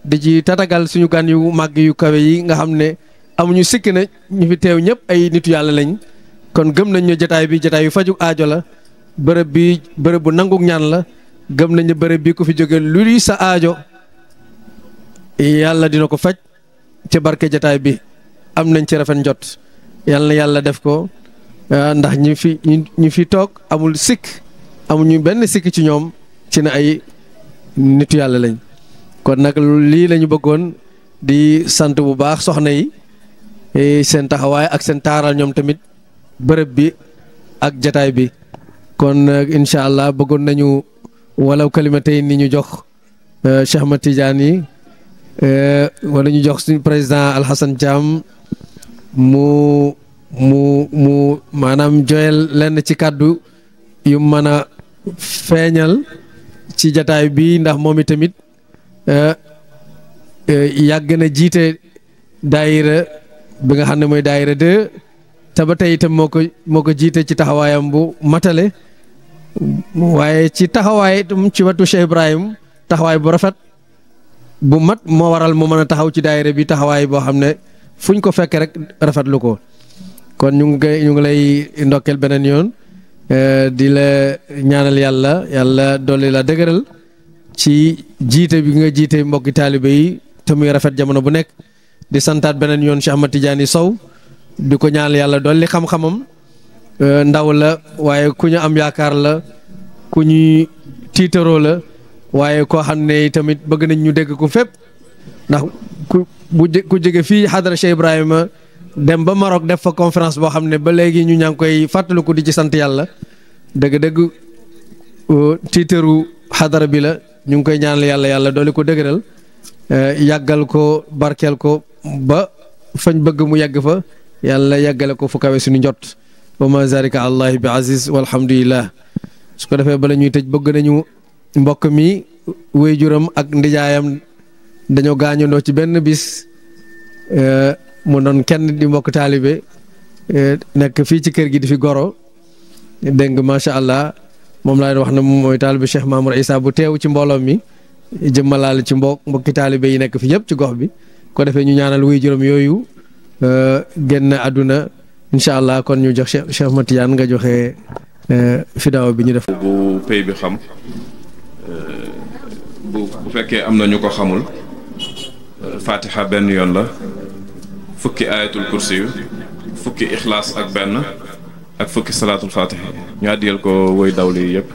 di ci tatagal suñu gan yu màgg yu kawe yi nga xam ne amuñu sikki na ñu fi teew ñëpp ay nitu yàlla lañ kon gëm nañ ne jotaay bi jotaay yu faju aajo la bërëb bi bërëb bu nanguk ñaan la gëm nañ ne bërëb bi ku fi jóge lu sa aajo yàlla dina ko faj ci barke jotaay bi am nañ ci rafet njot yàlla na yàlla def ko ndax ñi fi toog amul sikk amuñu benn sikk ci ñoom ci na ay nitu yàlla lañ kon nag lii lañu bëggoon di sant bu baax soxna yi seen taxawaay ak seen taaral ñoom tamit bërëb bi ak jataay bi kon incha allah bëggoon nañu walaw kalimatay ni ñu jox Cheikh Ahmad Tidiane yi wala ñu jox suñu président Alhassane Thiam mu maanaam joyel lenn ci kàddu yu mën a feeñal ci jataay bi ndax moom i tamit yàgg na jiite daayira bi nga xam ne mooy daayira 2 te ba tey itam moo ko jiite ci taxawaayam bu matale waaye ci taxawaay itam ci wetu Cheikh Ibrahim taxawaay bu rafet bu mat moo waral mu mën a taxaw ci daayira bi taxawaay boo xam ne fuñ ko fekk rek rafetlu ko kon ñu ngi lay ndokkeel beneen yoon di la ñaanal yàlla dolli la dëgëral ci jiite bi nga jiite mbokki taalibe yi te muy rafet jamono bu nekk di santaat beneen yoon Cheikh Ahmad Tidiane Sow di ko ñaanal yàlla dolli xam-xamam ndaw la waaye ku ñu am yaakaar la ku ñuy tiitaroo la waaye koo xam ne tamit bëgg nañ ñu dégg ko fépp ndax ku jóge fii xadara Cheikh Ibrahima dem ba Maroc def fa conférence boo xam ne ba léegi ñu ñaa ngi koy fàttaliku di ci sant yàlla dëgg-dëgg tiitaru xadara bi la ñu ngi koy ñaanal yàlla dooli ko dëgëral yàggal ko barkeel ko ba fañ bëgg mu yàgg fa yàlla yàggale ko fu kawe suñu njot wa ma zalika allahi bi aziz walhamdulillah su ko defee bala ñuy tëj bëgg nañu mbokk mi wéyjuram ak ndijaayam dañoo gaañandoo ci benn bis mu doon kenn di mbokk taalibe nekk fii ci kër gi di fi goro dégg nga macha allah moom laa wax ne moom mooy taalibe Cheikh Mamour Issa bu teew ci mbooloo mi jëmmalaale ci mbokki taalibe yi nekk fi yëpp ci gox bi ko defee ñu ñaanal wéyjuram yooyu génn àdduna incha allah kon ñu jox Cheikh Ahmad Tidiane nga joxe fidaaw bi ñu def. bu pay bi xam bu fekkee am na ñu ko xamul fatiha benn yoon la fukki ayatul kursi yu fukki ixlaas ak benn ak fukki salaatul fatiha ñu àddiyal ko woy dawli yëpp.